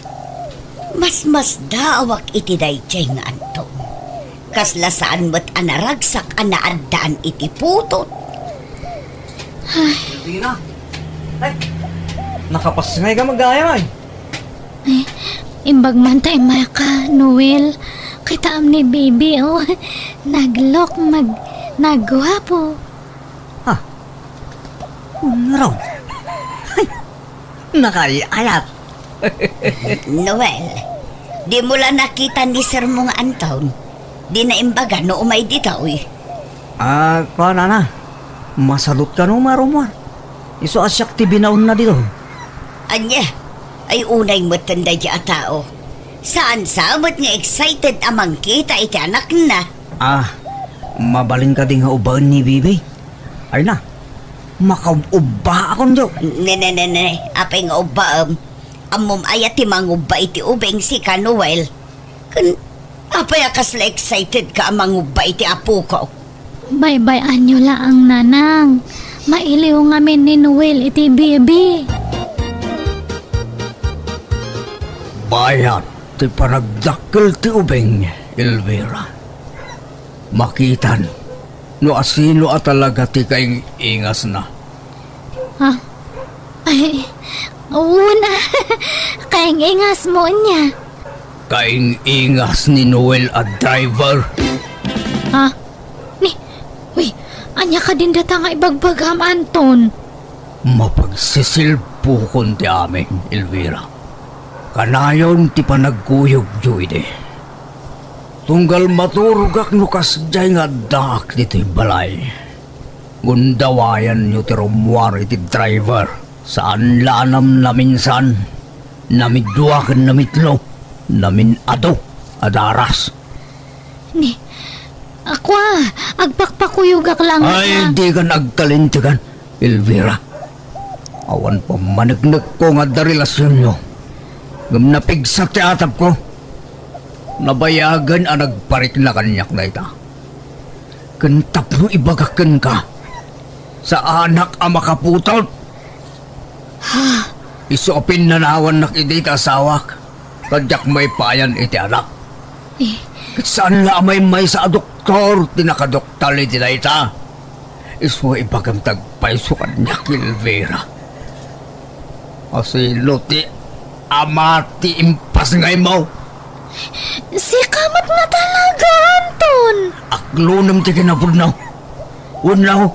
Masmasdaawak iti daydiay nga Anton. Kasla saan met a naragsak a naaddaan iti putot. Ay. Dina. Ay. Nakapasngay ka, magayam, ay. Ay, imbag man ta immay ka, Noel. Kitaem ni Bibi, oh. Naglook, mag-, nagguapo. Ha? Unraw. Ay, nakaay-ayat. Noel, dimo la nakita ni sermo nga Anton? Dina imbaga no umay ditoy? Ah, kuan, nana. Masadut kano, Marumar. Isu a siak ti binaonna ditoy. Ania? Ay, unay metten daydi a tao. Saan sa met nga excited a mangkita iti anakna? Ah, mabalin kadi nga ubbaen ni Bibi? Ay na, makaub-ubbaakon, Joe. Ne, ne, ne, ne. Apay nga ubbaem? Ammom aya ti mangubba iti ubing, sika, Noel? Ken apay a kasla excited ka a mangubba iti apoko? Baybay-anyo laeng, nanang. Mailiw ngamin ni Noel iti Bibi. Bayat ti panagdakkel ti ubing, Elvira, makitan no asino a talaga ti kaing-ingasna. Ha? Ay, una. Kaing-ingasmo ania? Kaing-ingas ni Noel a driver. Ha? Ni, uy, ania kadin data nga ibagbagam, Anton? Mapagsisilpukon ti amin, Elvira. Kanayon ti panagkuyogyo idi. Tunggal maturogak no kasdiay nga addaak ditoy balay. Gundawayanyo ti rummuar iti driver. Saan la a namnaminsan, namidua ken namitlo, namin-adu a daras. Ni, akua, agpakpakuyogak laeng. Ay, dikan agkalintegan, Elvira. Awan pammaneknekko nga adda relasionyo. Ngem napigsa ti atapko. Nabayagen a nagparikna kaniak dayta. Ken tapno ibagak kenka, saanak a makaputot. Isu a pinnanawannak idi ti asawak, ta diak maipayan iti anak. Eh. Ket saan la a maymaysa a doktor ti nakadoktal iti dayta. Isu a ibagam ti agpayso kaniak, Elvira. Asino ti ama ti impasngaymo? Sika met nga talaga, Anton. Aklonem ti kinapudno. Wenno,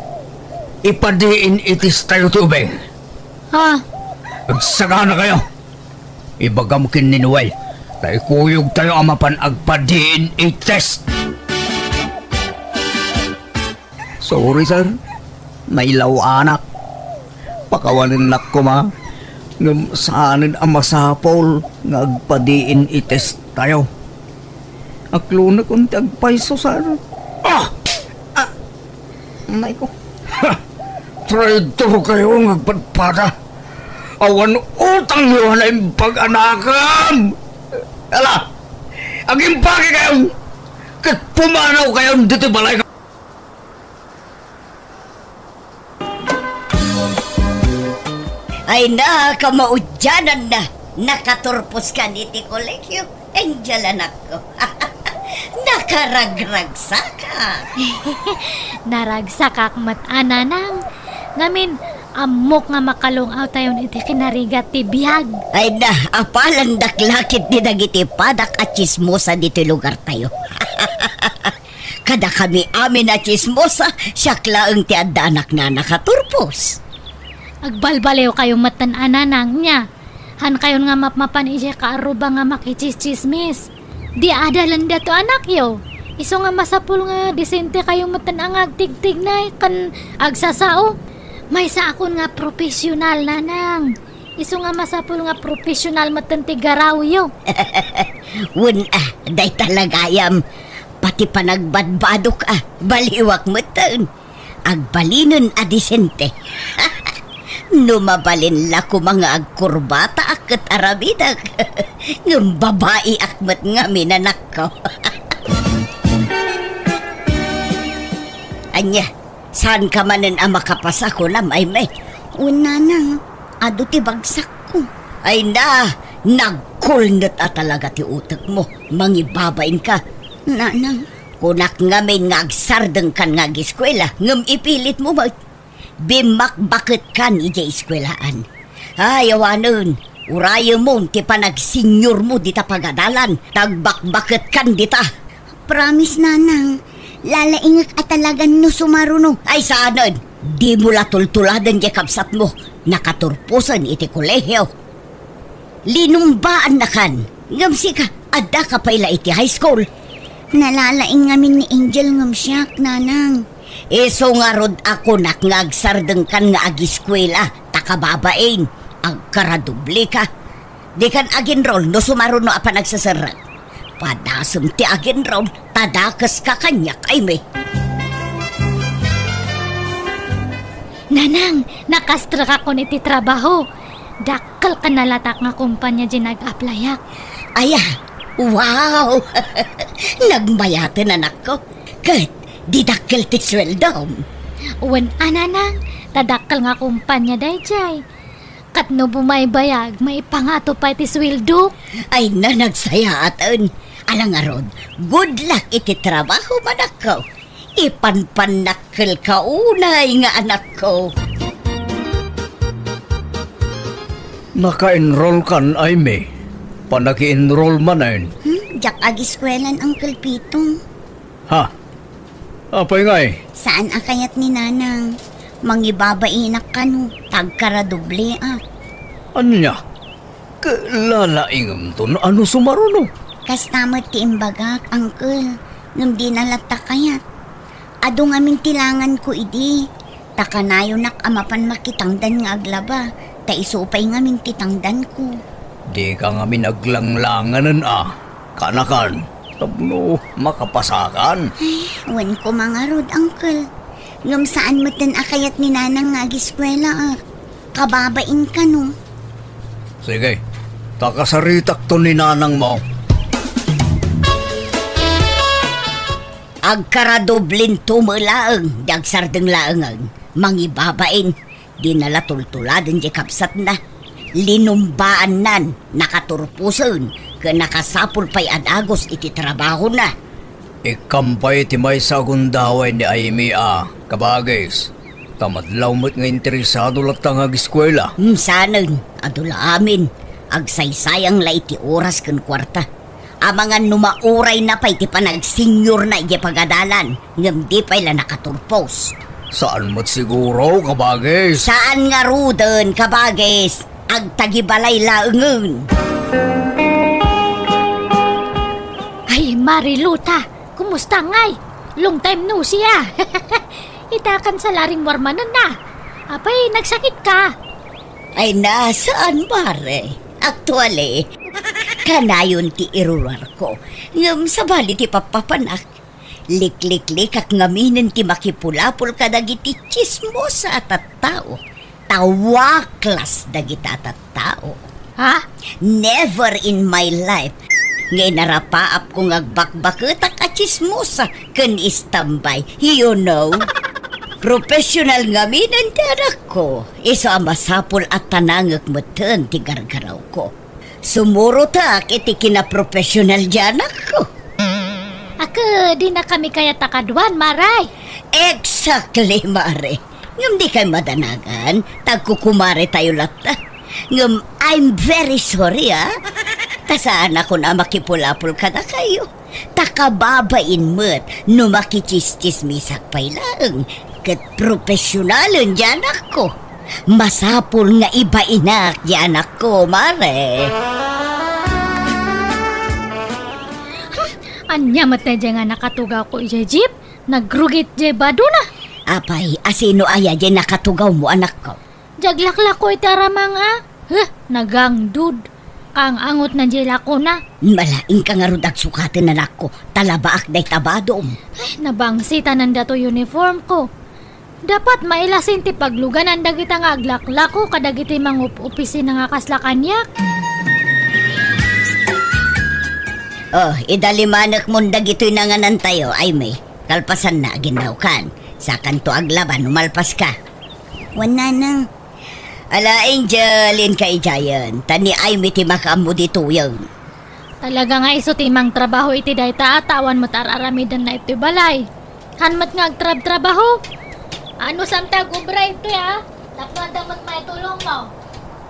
ipadiin itestayo ti ubing. Ha? Agsaganakayo. Ibagam ken ni Noel, ta ikuyogtayo a mapan agpa-D N A test. Sorry, sir. Nailaw-anak. Pakawanennak koma, ngem saanen a masapul nga agpa-D N A test tayo. Aklonekon ti agpayso, sir. Ah! Ah! Nay ko. Ha! Traidor kayo nga agpadpada. Awan utangyo a naimbag a nakam! Ala! Agimbagi kayo! Ket pumanaw kayo ditoy balay. Ay na, kamaudiananna, nakaturpos kan iti kolegio. Angel, anakko. Nakaragragsakak. Naragsakak met, a nanang. Ngamin, ammok nga makalung-awtayon iti kinarigat ti biag. Ay na, apalandak la ketdi dagiti padak a tsismosa ditoy lugartayo. Kadakami amin a tsismosa, siak laeng ti adda anakna a nakaturpos. Agbalbaliwkayo metten a nanang, nia. Hankayon nga mapmapan idiay kaarruba nga makitsistsismis. Di adalen dato anakyo. Isu nga masapul nga disentekayo metten a nga agtigtignay ken agsasao. Maysakon nga profesional, nanang. Isu nga masapul nga profesional metten ti garawyo. Wen a, dayta la gayam. Pati panagbadbadok a, baliwak metten. Agbalinen a disente. No mabalin la koma nga agkurbataak ket aramidek. Ngem babaiak met ngamin, anakko. Ania, saanka manen a makapasa, kunam, Aimee? Wen, nanang, adu ti bagsakko. Ay na, nagkulnet a talaga ti utekmo. Mangibabainka. Nanang, kunak ngamin nga agsardengkan nga agiskuela, ngem ipilitmo met. Bimmakbaketkan idiay iskuelaan. Ay, awanen, urayemon ti panagseniormo dita pagadalan, ta agbakbaketkan dita. Promise, nanang, lalaingek a talagan no sumaruno. Ay, saanen, dimo la tultuladen diay kabsatmo, nakaturposen iti kolegio. Linumbaannakan. Ngem sika, addaka pay la iti high school. Nalalaing ngamin ni Angel ngem siak, nanang. Isu ngarud a kunak nga agsardengkan nga agiskuela, ta kababain, agkaradobleka. Dikan agenrol no sumaruno a panagseserrek. Padasem ti agenrol, ta dakeska kaniak, Aimee. Nanang, nakastrekakon iti trabaho. Dakkel ken nalatak nga kompania diay nag-applyak. Aya, wow! Nagmayaten, anakko. Ket, di dakkel ti sueldom. Wen a, nanang, ta dakkel nga kompania daydiay. Ket no bumaybayag, maipangato pay ti sueldok. Ay na, nagsayaaten. Ala ngarud, good luck iti trabaho, anakko. Ipanpannakkelka unay nga anakko. Naka-enroll kan, Aimee? Panaki-enroll manen? Hmm, diak agiskuelan, Uncle Pitong. Ha? Apay ngay? Saan a kayat ni Nanang. Mangibabainak kano, ta agkaradubleak. Ania? Ket lalaingem ton ano sumaruno? Kasta met ti imbagak, Uncle, ngem dina latta kayat. Adu ngamin ti langanko idi, ta kanayonak a mapan makitangdan nga aglaba, ta isu pay ngamin ti tangdanko. Dika ngamin aglanglanganen a, kanakan, tapno makapasakan. Ay, wen koma ngarud, Uncle. Ngem saan metten a kayat ni Nanang nga agiskuelaak. Kababain kano. Sige, ta kasaritakto ni nanangmo. Agkaradublinto met laeng, di agsardeng laengen. Mangibabain, dina la tultuladen di kabsatna. Linumbaannan, nakaturposen, ken nakasapul pay a dagus iti trabahona. Ikkam pay ti maysa a gundaway ni Aimee a, kabagis. Ta madlaw met nga interesado latta nga agiskuela. Hmm, saanen, adu la amin. Agsaysayang la iti oras ken kuarta. Amangan no maurayna pay ti panagsenyorna idiay pagadalan, ngem di pay la nakaturpos. Saan met siguro, kabagis? Saan ngaruden, kabagis? Agtagibalay laengen. Ay, Mariluta, kumusta ngay? Long time no see, ah. Itakan sa laring warmanen na. Apay, nagsakit ka? Ay, na, saan, Mare? Actually, kanayon ti iruruarko. Ngem sabali ti pappapanak. Likliklikak ngaminen ti makipulapol kadagiti tsismosa a tattao. Ta waklas dagita a tattao. Ha? Never in my life nga inarapaapko nga agbakbaketak a tsismosa ken istambay. You know? Professional ngaminen ti anakko. Isu a masapul a tanangek metten ti gargarawko. Sumurotak iti kinaprofesional diay anakko. Ket dinakami kayat a kaduan, Mare. Exactly, Mare. Ngem dikay madanagan, ta agkukumaretayo latta. Ngem I'm very sorry, ah. Ta saanakon a makipulapol kadakayo. Ta kababain met no makitsistsismisak pay laeng. Ket profesionalen diay anakko. Masapul nga ibainak diay anakko, Mare. Hmm, ania met daydiay nga nakatugawko idiay jeep? Nagrugit diay badona. Apay, asino aya diay nakatugawmo, anakko? Diay aglaklako iti aramang a. Huh, nagangdud. Kaang-angotna diay lakona. Malaingka ngarud agsukaten, anakko, ta labaak dayta badom. Ay, nabangsitanan datoy uniformko. Dapat mailasin ti pagluganan dagita nga aglaklako kadagiti mangup-opisina nga kasla kaniak. Oh, idalimanekmon dagitoy nanganantayo, Aimee. Kalpasanna, aginnawkan. Sakanto aglaba no malpaska. Wen, Nanang. Ala, Angel, inka idiayen. Ta ni Aimee ti makaammo ditoyen. Talaga nga isu ti mangtrabaho iti dayta a ta awan met ar-aramidenna iti balay. Han met nga agtrabtrabaho. Anusam ti agubra iti, a? Tapno adda met maitulongmo.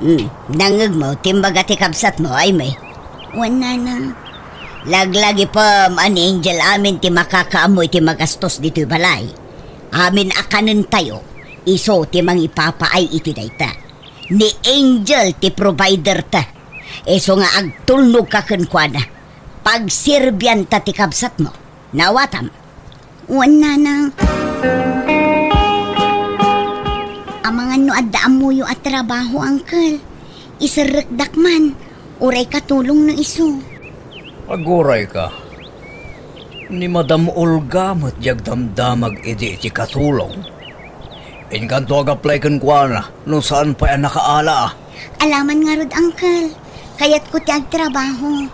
Hmm, nangngegmo ti imbaga ti kabsatmo, Aimee? Wen, Nanang. Laglagipem a ni Angel amin ti makakaammo iti magastos ditoy balay. Amin a kanentayo, isu ti mangipapaay iti dayta. Ni Angel ti provider ta. Isu nga agtulnogka kenkuana. Pagserbianta ti kabsatmo. Naawatam? Wen, Nanang. Amangan no adda ammoyo a trabaho, Uncle. Iserrekdak man. Uray katulong no isu. Aguray ka. Ni Madam Olga met diay agdamdamag idi iti katulong. Inkanto ag-apply kenkuana no saan pay a nakaala. Alaman ngarud, Uncle. Kayatko ti agtrabaho.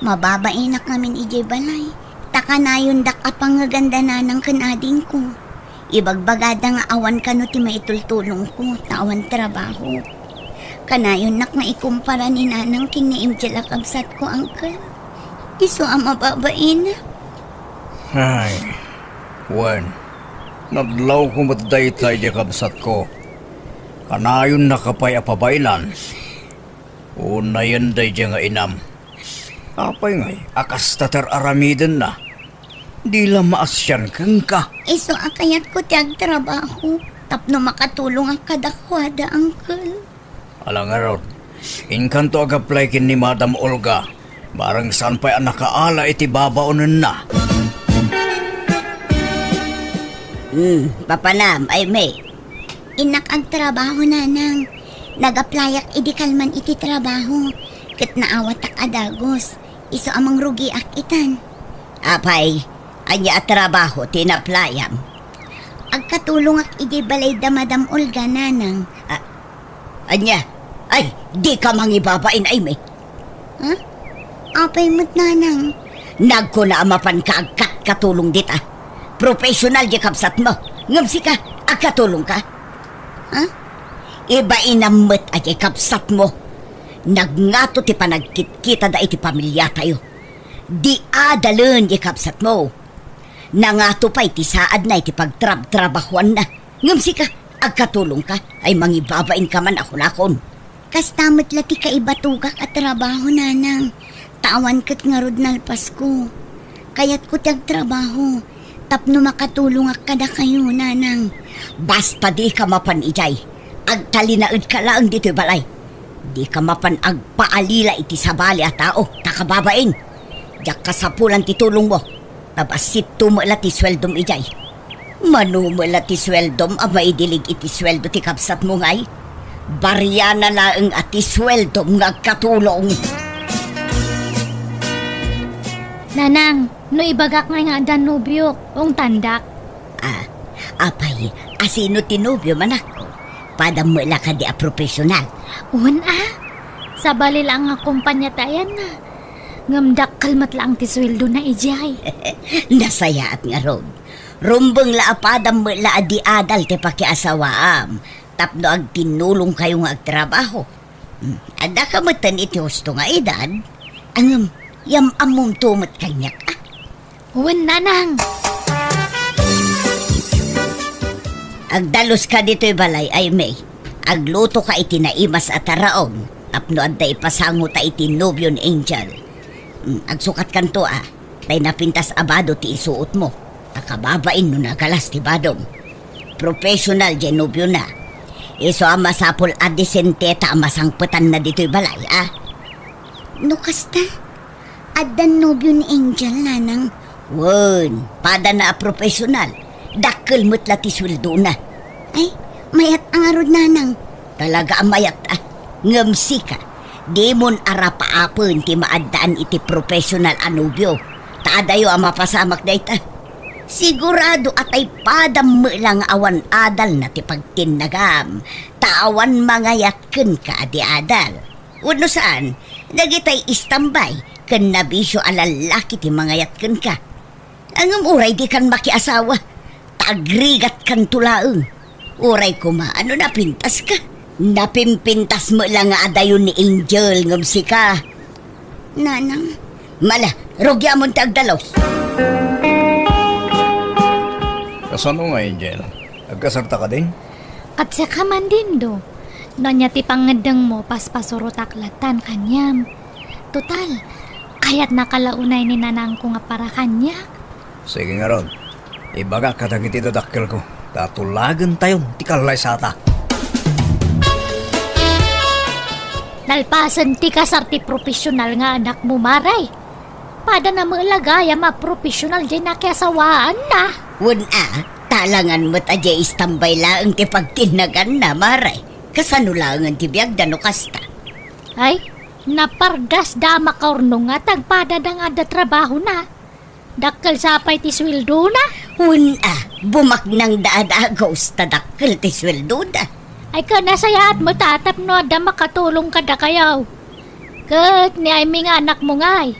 Mababainak ngamin idiay balay. Ta kanayondak a pangngeganda nanang ken adingko. Ibagbagada nga awan kano ti maitultulongko, ta awan trabaho. Kanayonnak nga ikumpara ni Nanang ken ni Angel a kabsatko, Uncle. Isu a mababain. Ay, wen, nadlawko met dayta idiay kabsatko. Kanayonnaka pay a pabailan. Unayen daydiay nga inam. Apay ngay a kasta ti ar-aramidenna? Di la maasian kenka. Isu a kayatko ti agtrabaho tapno makatulongak kadakuada, uncle. Ala ngarud, inkanto ag-apply ken ni Madam Olga. Bareng saan pay a nakaala iti babaonenna. Hmm, papanam, Aimee? Innak agtrabaho, nanang. Nag-applyak idi kalman iti trabaho, ket naawatak a dagus. Isu a mangrugiak itan. Apay, ania a trabaho ti inaplayam? Agkatulongak idiay balay da Madam Olga, nanang. A-, ania? Ay, dika mangibabain, Aimee. Ha? Apay met, nanang? Nagkuna a mapanka agkatkatulong dita. Professional diay kabsatmo. Ngem sika, agkatulongka? Ha? Ibainam met a diay kabsatmo. Nagngato ti panagkitkitada iti pamiliatayo. Di adalen diay kabsatmo. Nangato pay ti saadna iti pagtrabtrabahoanna. Ngem sika, agkatulongka, ay mangibabainka man a kunakon. Kasta met la ti kaibatogak a trabaho, nanang. Ta awan ket ngarud nalpasko. Kayatko ti agtrabaho tapno makatulongak kadakayo, nanang. Basta dika mapan idiay, agtalinaedka laeng ditoy balay. Dika mapan agpaalila iti sabali a tao, ta kababain. Diak kasapulan ti tulongmo. Ta bassit met la ti sueldom idiay. Mano met la ti sueldom a maidilig iti sueldo ti kabsatmo ngay? Bariana laeng a ti sueldom nga agkatulong. Nanang, no ibagak ngay nga addan nobiok, ungtandak. Ah, apay, asino ti nobiom, anakko? Padam met la kadi a profesional? Wen a, sabali laeng nga kompania ti ayanna. Ngem dakkel met laeng ti sueldona idiay. Nasayaat ngarud. Rumbeng la a padam met la a di adal ti pakiasawaam tapno agtinnulongkayo nga agtrabaho. Hmm, addaka metten iti husto nga edad. Ngem, yam-ammomto met kaniak, a? Wen, nanang. Agdaluska ditoy balay, Aimee. Aglutoka iti naimas a taraon tapno adda ipasangota iti nobio ni Angel. Mm, agsukatkanto, a. Tay napintas a bado ti isuotmo. Ta kababain no nagalas ti badom. Professional diay nobiona. Isu a masapul a disenteta a masangpetanna ditoy balay, a? No kasta, addan nobio ni Angel, nanang? Wen, padana a professional. Dakkel met la ti sueldona. Ay, mayat a ngarud, nanang. Talaga a mayat a. Ngem sika, dimon arapaapen ti maaddaan iti professional a nobio. Ta adayo a mapasamak dayta. Sigurado a tay padam met la nga awan adalna ti pagtinnagam. Ta awan mangayat kenka a di adal. Wenno saan, dagitay istambay ken nabisio a lallaki ti mangayat kenka. Ngem uray dikan makiasawa, ta agrigatkanto laeng. Uray koma no napintaska. Napimpintas met la nga adayo ni Angel ngem sika. Nanang. Mala, rugiamon ti agdalos. Kasano nga, Angel? Agkasarta kadin? Ket sika man, Dindo. No ania ti pangngeddengmo, paspasurotak latan kaniam. Total, kayatnaka la unay ni nanangko nga para kaniak. Sige ngarud, ibagak kadagiti dadakkelko, ta tulagentayon ti kallaysata. Nalpasen ti kasar ti professional nga anakmo, Mare. Padana met la gayam a professional diay nakiasawaanna. Wen a, ta alangan met a diay istambay laeng ti pagtinnaganna, Mare. Kasano laengen ti biagda no kasta? Ay, napardasda a makaurnong nga tagpadana nga adda trabahona. Dakkel sa pay ti sueldona. Wen a, bumaknangda a dagus ta dakkel ti sueldona. Ay, ket nasayaat met a tapno adda makatulong kadakayo. Ket ni Aimee nga anakmo ngay,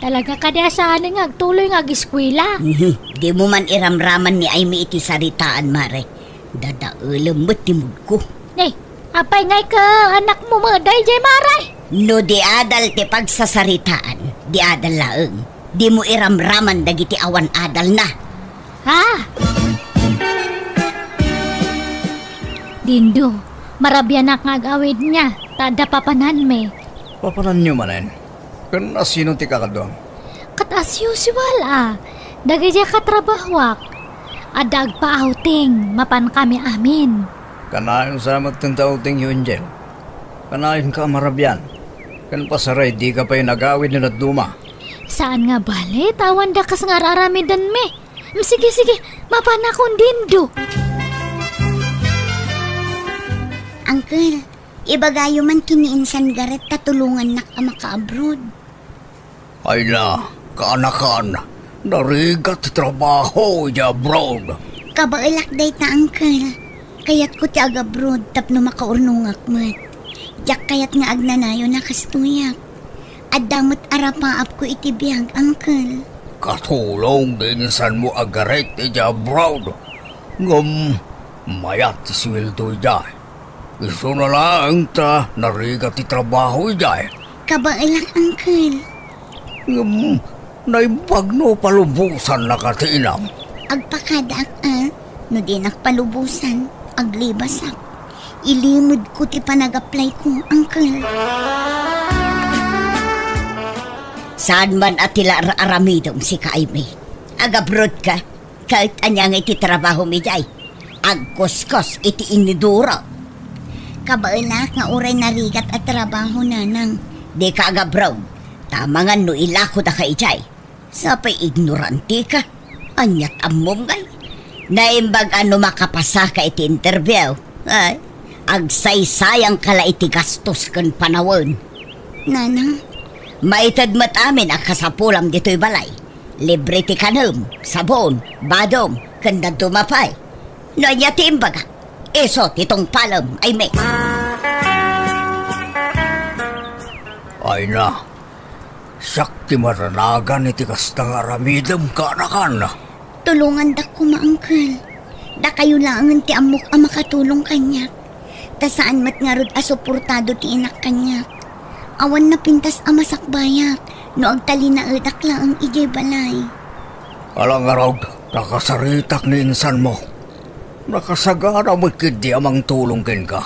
talaga kadi a saanen nga agtuloy nga ageskuela? Mhm. Dimo man iramraman ni Aimee iti saritaan, Mare. Dadaelem met ti moodko. Ni, apay ngay ket anakmo met daydiay, Mare? No di adal ti pagsasaritaan, Di adal laeng. Dimo iramraman dagiti awan adalna. Ha? Dindo, marabianak nga ag-awidna, ta adda papananmi. Papananyo manen? Ken asino ti kakaduam? Ket as usual a, dagiti katrabahoak. Adda agpa-outing, mapankami amin. Kanayon sa met ti outing yo, Angel. Kanayonka a marabian. Ken pasaray dika pay nagawid no dadduma. Saan nga bale, ta awan dakes nga ar-aramidenmi. Mm, sige, sige, mapanakon, Dindo. Uncle, ibagayo man ken ni insan Gareth ta tulongannak a maka-abroad. Ay na, kaanakan, narigat ti trabaho idiay abroad. Kabaelak dayta, uncle. Kayatko ti ag-abroad tapno makaurnongak met. Diak kayat nga agnanayon a kastoyak. Adda met arapaapko iti biag, uncle. Katulong ti insanmo a Gareth idiay abroad. Ngem mayat ti sueldo idiay. Isuna laeng ta narigat ti trabaho idiay. Kabaelak, uncle. Ngem naimbag no palubosannaka ti inam. Agpakadaak a, no dinak palubosan, aglibasak. Ilimedko ti panag-applyko, uncle. Saan man a ti la ar-aramidem sika, Aimee. Ag-abroad ka, ket ania nga iti trabahom idiay? Agkuskos iti iniduro. Kabaelak nga uray narigat a trabaho, nanang. Dika ag-abroad, ta amangan no ilakodaka idiay. Sapay ignorantika. Aniat ammom ngay? Naimbag a no makapasaka iti interview, ay, agsaysayangka la iti gastos ken panawen. Nanang. Maited met amin a kasapulam ditoy balay. Libre ti kanem, sabon, badom, ken dadduma pay. No ania ti imbagak, isu ti tungpalem, Aimee. Ay na, siak ti maranagan iti kasta nga aramidem, kaanakan. Tulongandak koma, uncle. Dakayo laengen ti ammok a makatulong kaniak. Ta saan met ngarud a suportado ti inak kaniak. Awan napintas a masakbayak no agtalinaedak laeng idiay balay. Ala ngarud, nakasaritak ni insanmo. Nakasagana met ketdi a mangtulong kenka.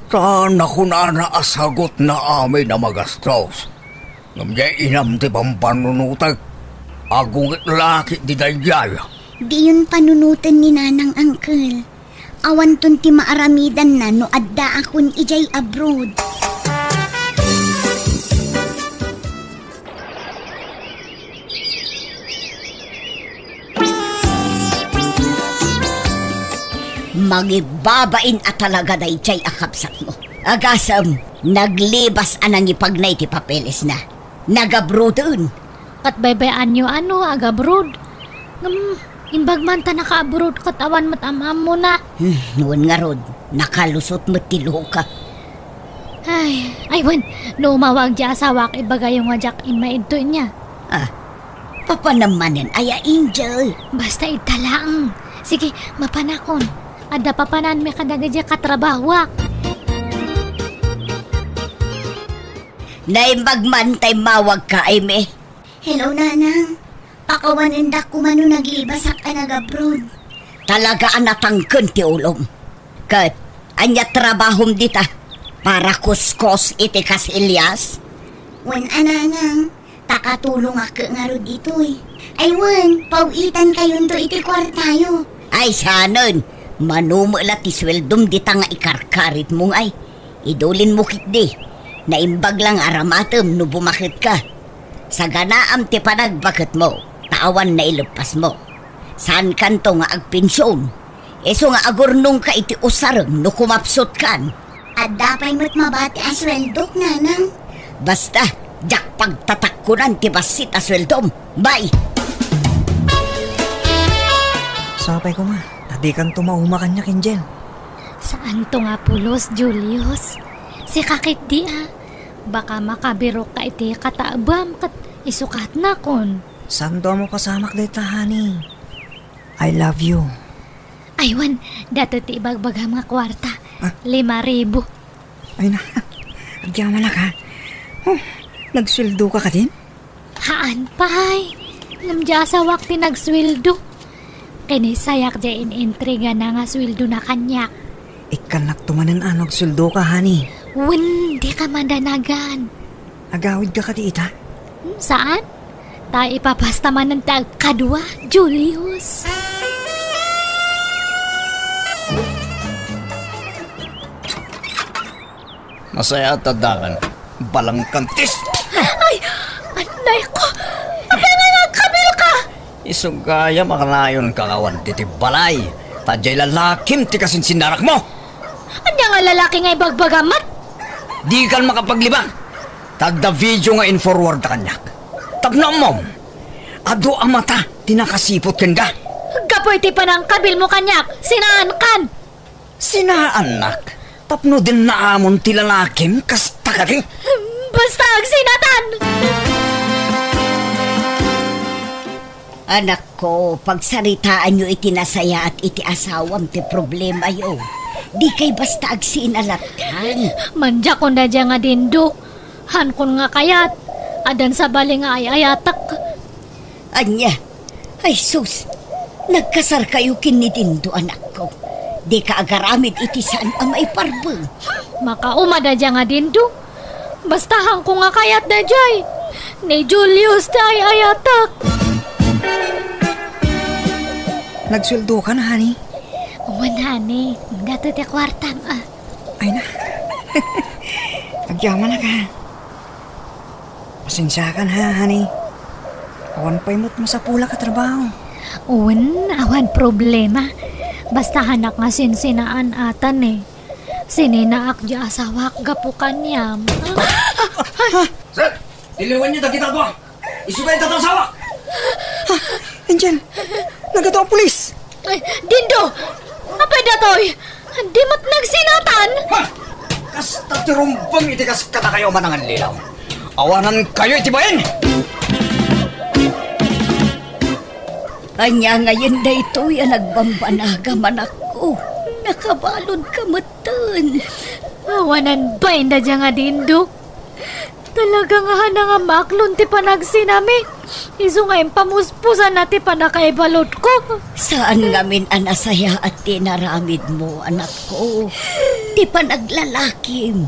Ta nakunana a sagutna amin a magastos. Ngem diay inam ti pampannunotek. Agungit la ketdi daydiay. Diyon panunoten ni Nanang, uncle. Awanton ti maaramidanna no addaakon idiay abroad. Mangibabain a talaga daydiay a kabsatmo. Agasem, naglibas a nangipagna iti papelesna. Nagabruden. Ket baybay-anyo a no agabroad. Ngem, imbag man ta nakaabroad ket awan met am-ammona. Hmm, wen ngarud, nakalusot met ti luka. Ay, ay, wen, no umawag diay asawak, ibagayo nga diak immaidto inia. Ah, papanam manen aya, Angel? Basta idta laeng. Sige, mapanakon. Adda papananmi kadagiti katrabahoak. Naimbag man ta immawagka, Aimee. Hello, Nanang. Pakawanendak koma no naglibasak a nagabroad. Talaga a natangken ti ulom. Ket, ania trabahom dita? Para kuskos iti kasilyas? Wen a, Nanang, ta katulongak ngarud ditoy. Ay wen, paw-itankayonto iti kuartayo. Ay, saanen, mano met la ti sueldom dita nga ikarkaritmo ngay. Idulinmo ketdi, naimbag la nga aramatem no bumaketka. Saganaam ti panagbaketmo, ta awan naileppasmo. Saankanto nga agpension. Isu nga agurnongka iti usarem no kumapsutkan. Adda pay met mabati a sueldok, Nanang. Basta, diak pagtatakkonan ti bassit a sueldom. Bye! Sapay koma, ta dikanto mauma kaniak, Angel. Saanto nga pulos, Julius. Sika ketdi a. Baka makabirokka iti kataebam ket isukatnakon. Saanto a mapasamak dayta, honey. I love you. Ay, wen, datoy ti ibagbagam nga kuarta. Ah? Lima ribu. Ay na, agyamanak, ha? Oh, nagsueldoka kadin? Haan pay, ngem diay asawak ti nagsueldo. Kinisayak diay in-intrigana nga sueldona kaniak. Ikkannakto manen a no agsueldoka, honey. Wen, dika madanagan. Agawidka kadi ita? Hmm, saan? Ta ipapasta manen ti agkadua, Julius. Nasayaat a dalan. Balangkantis! Ay! Anay ko! Apay nga nagkabilka? Isu gayam a kanayonka nga awan ditoy balay. Ta diay lalakim ti kasinsinnarakmo. Ania nga lalaki nga ibagbagam met? Dikan makapaglibak. Ta adda video nga in-forward ta kaniak. Tapno ammom, adu a mata ti nakasiput kenka. Gapu iti panangkabilmo kaniak, sinaankan. Sinaannak? Tapno dinnaamon ti lalakim, kasta kadi? Basta agsinatan! Anakko, pagsaritaanyo iti nasayaat iti asawam ti problemayo. Dikay basta agsinalatan. Mandiakon daydiay nga Dindo. Hankon nga kayat, addan sabali nga ay-ayatek. Ania? Ay sus, nagkasarkayo ken ni Dindo, anakko. Dika agaramid iti saan a maiparbeng. Makauma daydiay nga Dindo. Basta hankon nga kayat daydiay. Ni Julius ti ay-ayatek. Nagsueldokan, honey? Wen, honey. Daytoy ti kuartam, a. Ay na. Agyamanak, a. Pasensiakan, ha, honey. Awan pay met masapulak a trabaho. Wen, awan problema. Basta hanak nga sinsinaan atan, e. Sininaak diay asawak gapu kaniam. Sir, tiliwanyo dagita dua. Isu dayta ti asawak. Ha? Angel, nagadu a pulis. Ay, Dindo! Apay daytoy? Di met nagsinatan? Ha? Kasta ti rumbeng iti kas kadakayo a manangallilaw. Awanankayo iti bain! Ania ngayen daytoy a nagbambanagam, anakko? Nakabaludka metten. Awanan bain daydiay nga Dindo. Talaga nga haanna nga maaklon ti panagsinami. Isu nga impamuspusanna ti pannakaibaludko. Saan ngamin a nasayaat ti inaramidmo, anakko. Ti panaglalakim.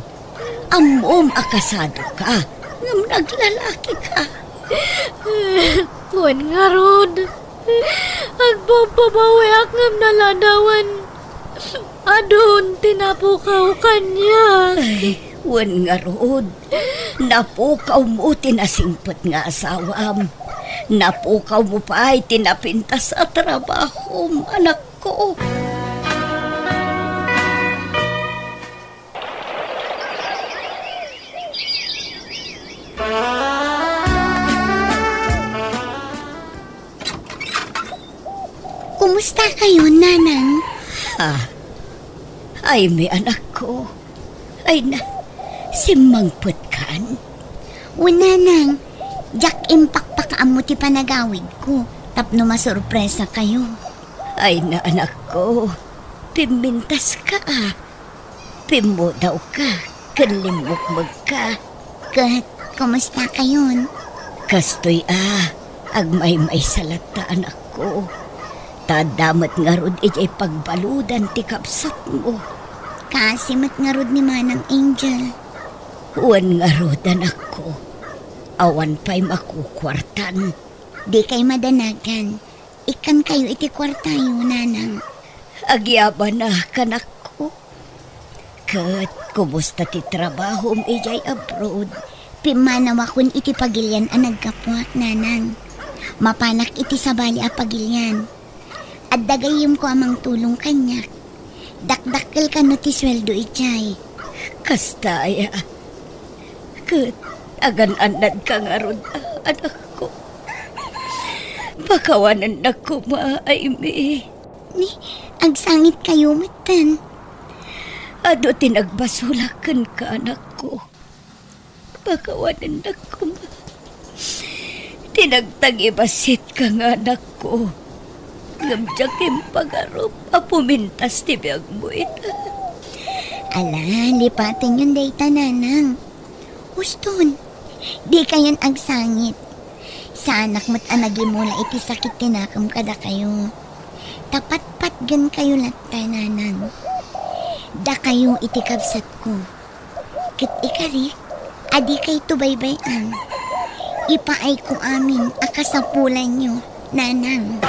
Ammom a kasadoka, ngem naglalakika. Wen ngarud, agbababawiak ngem naladawen. Adun ti napukaw kaniak. Ay, wen ngarud, napukawmo ti nasingpet nga asawam. Napukawmo pay ti napintas a trabahom, anakko. Kumusta kayo, Nanang? Ha? Ay, mi anakko. Ay na, simmangpetkan? O, Nanang, diak impakpakaammo ti panagawidko tapno masurpresa kayo. Ay na, anakko, pimmintas ka, a. Pimmudawka ken limmukmegka. Ket, kumusta kayon? Kastoy a, agmaymaysa latta, anakko. Ta adda met ngarud idiay pagbaludan ti kabsatmo. Kaasi met ngarud ni Manang Angel. Wen ngarud, anakko. Awan pay makukuartan. Dikay madanagan. Ikkankayo iti kuartayo, Nanang. Agyamanak, anakko. Ket kumusta ti trabahom idiay abroad? Pimmanawakon iti pagilian a naggapuak, Nanang. Mapanak iti sabali a pagilian. Adda gayyemko a mangtulong kaniak. Dakdakkel kano ti sueldo idiay. Kasta aya. Ket agan-annadka ngarud, anakko. Pakawanennak koma, Aimee. Ni, agsangitkayo metten. Adu ti nagbasolak kenka, anakko. Pakawanennak koma. Ti nagtangibasitka nga anakko. Ngem diak impagarup a pumintas ti biagmo ita. Ala, lipatenyon dayta, Nanang. Uston, dikayon agsangit. Saanak met a nagimula iti sakit ti nakem kadakayo. Ta patpatgenkayo latta, nanang. Dakayo iti kabsatko. Ket ikarik, a dikayto baybay-an. Ipaayko amin a kasapulanyo, nanang.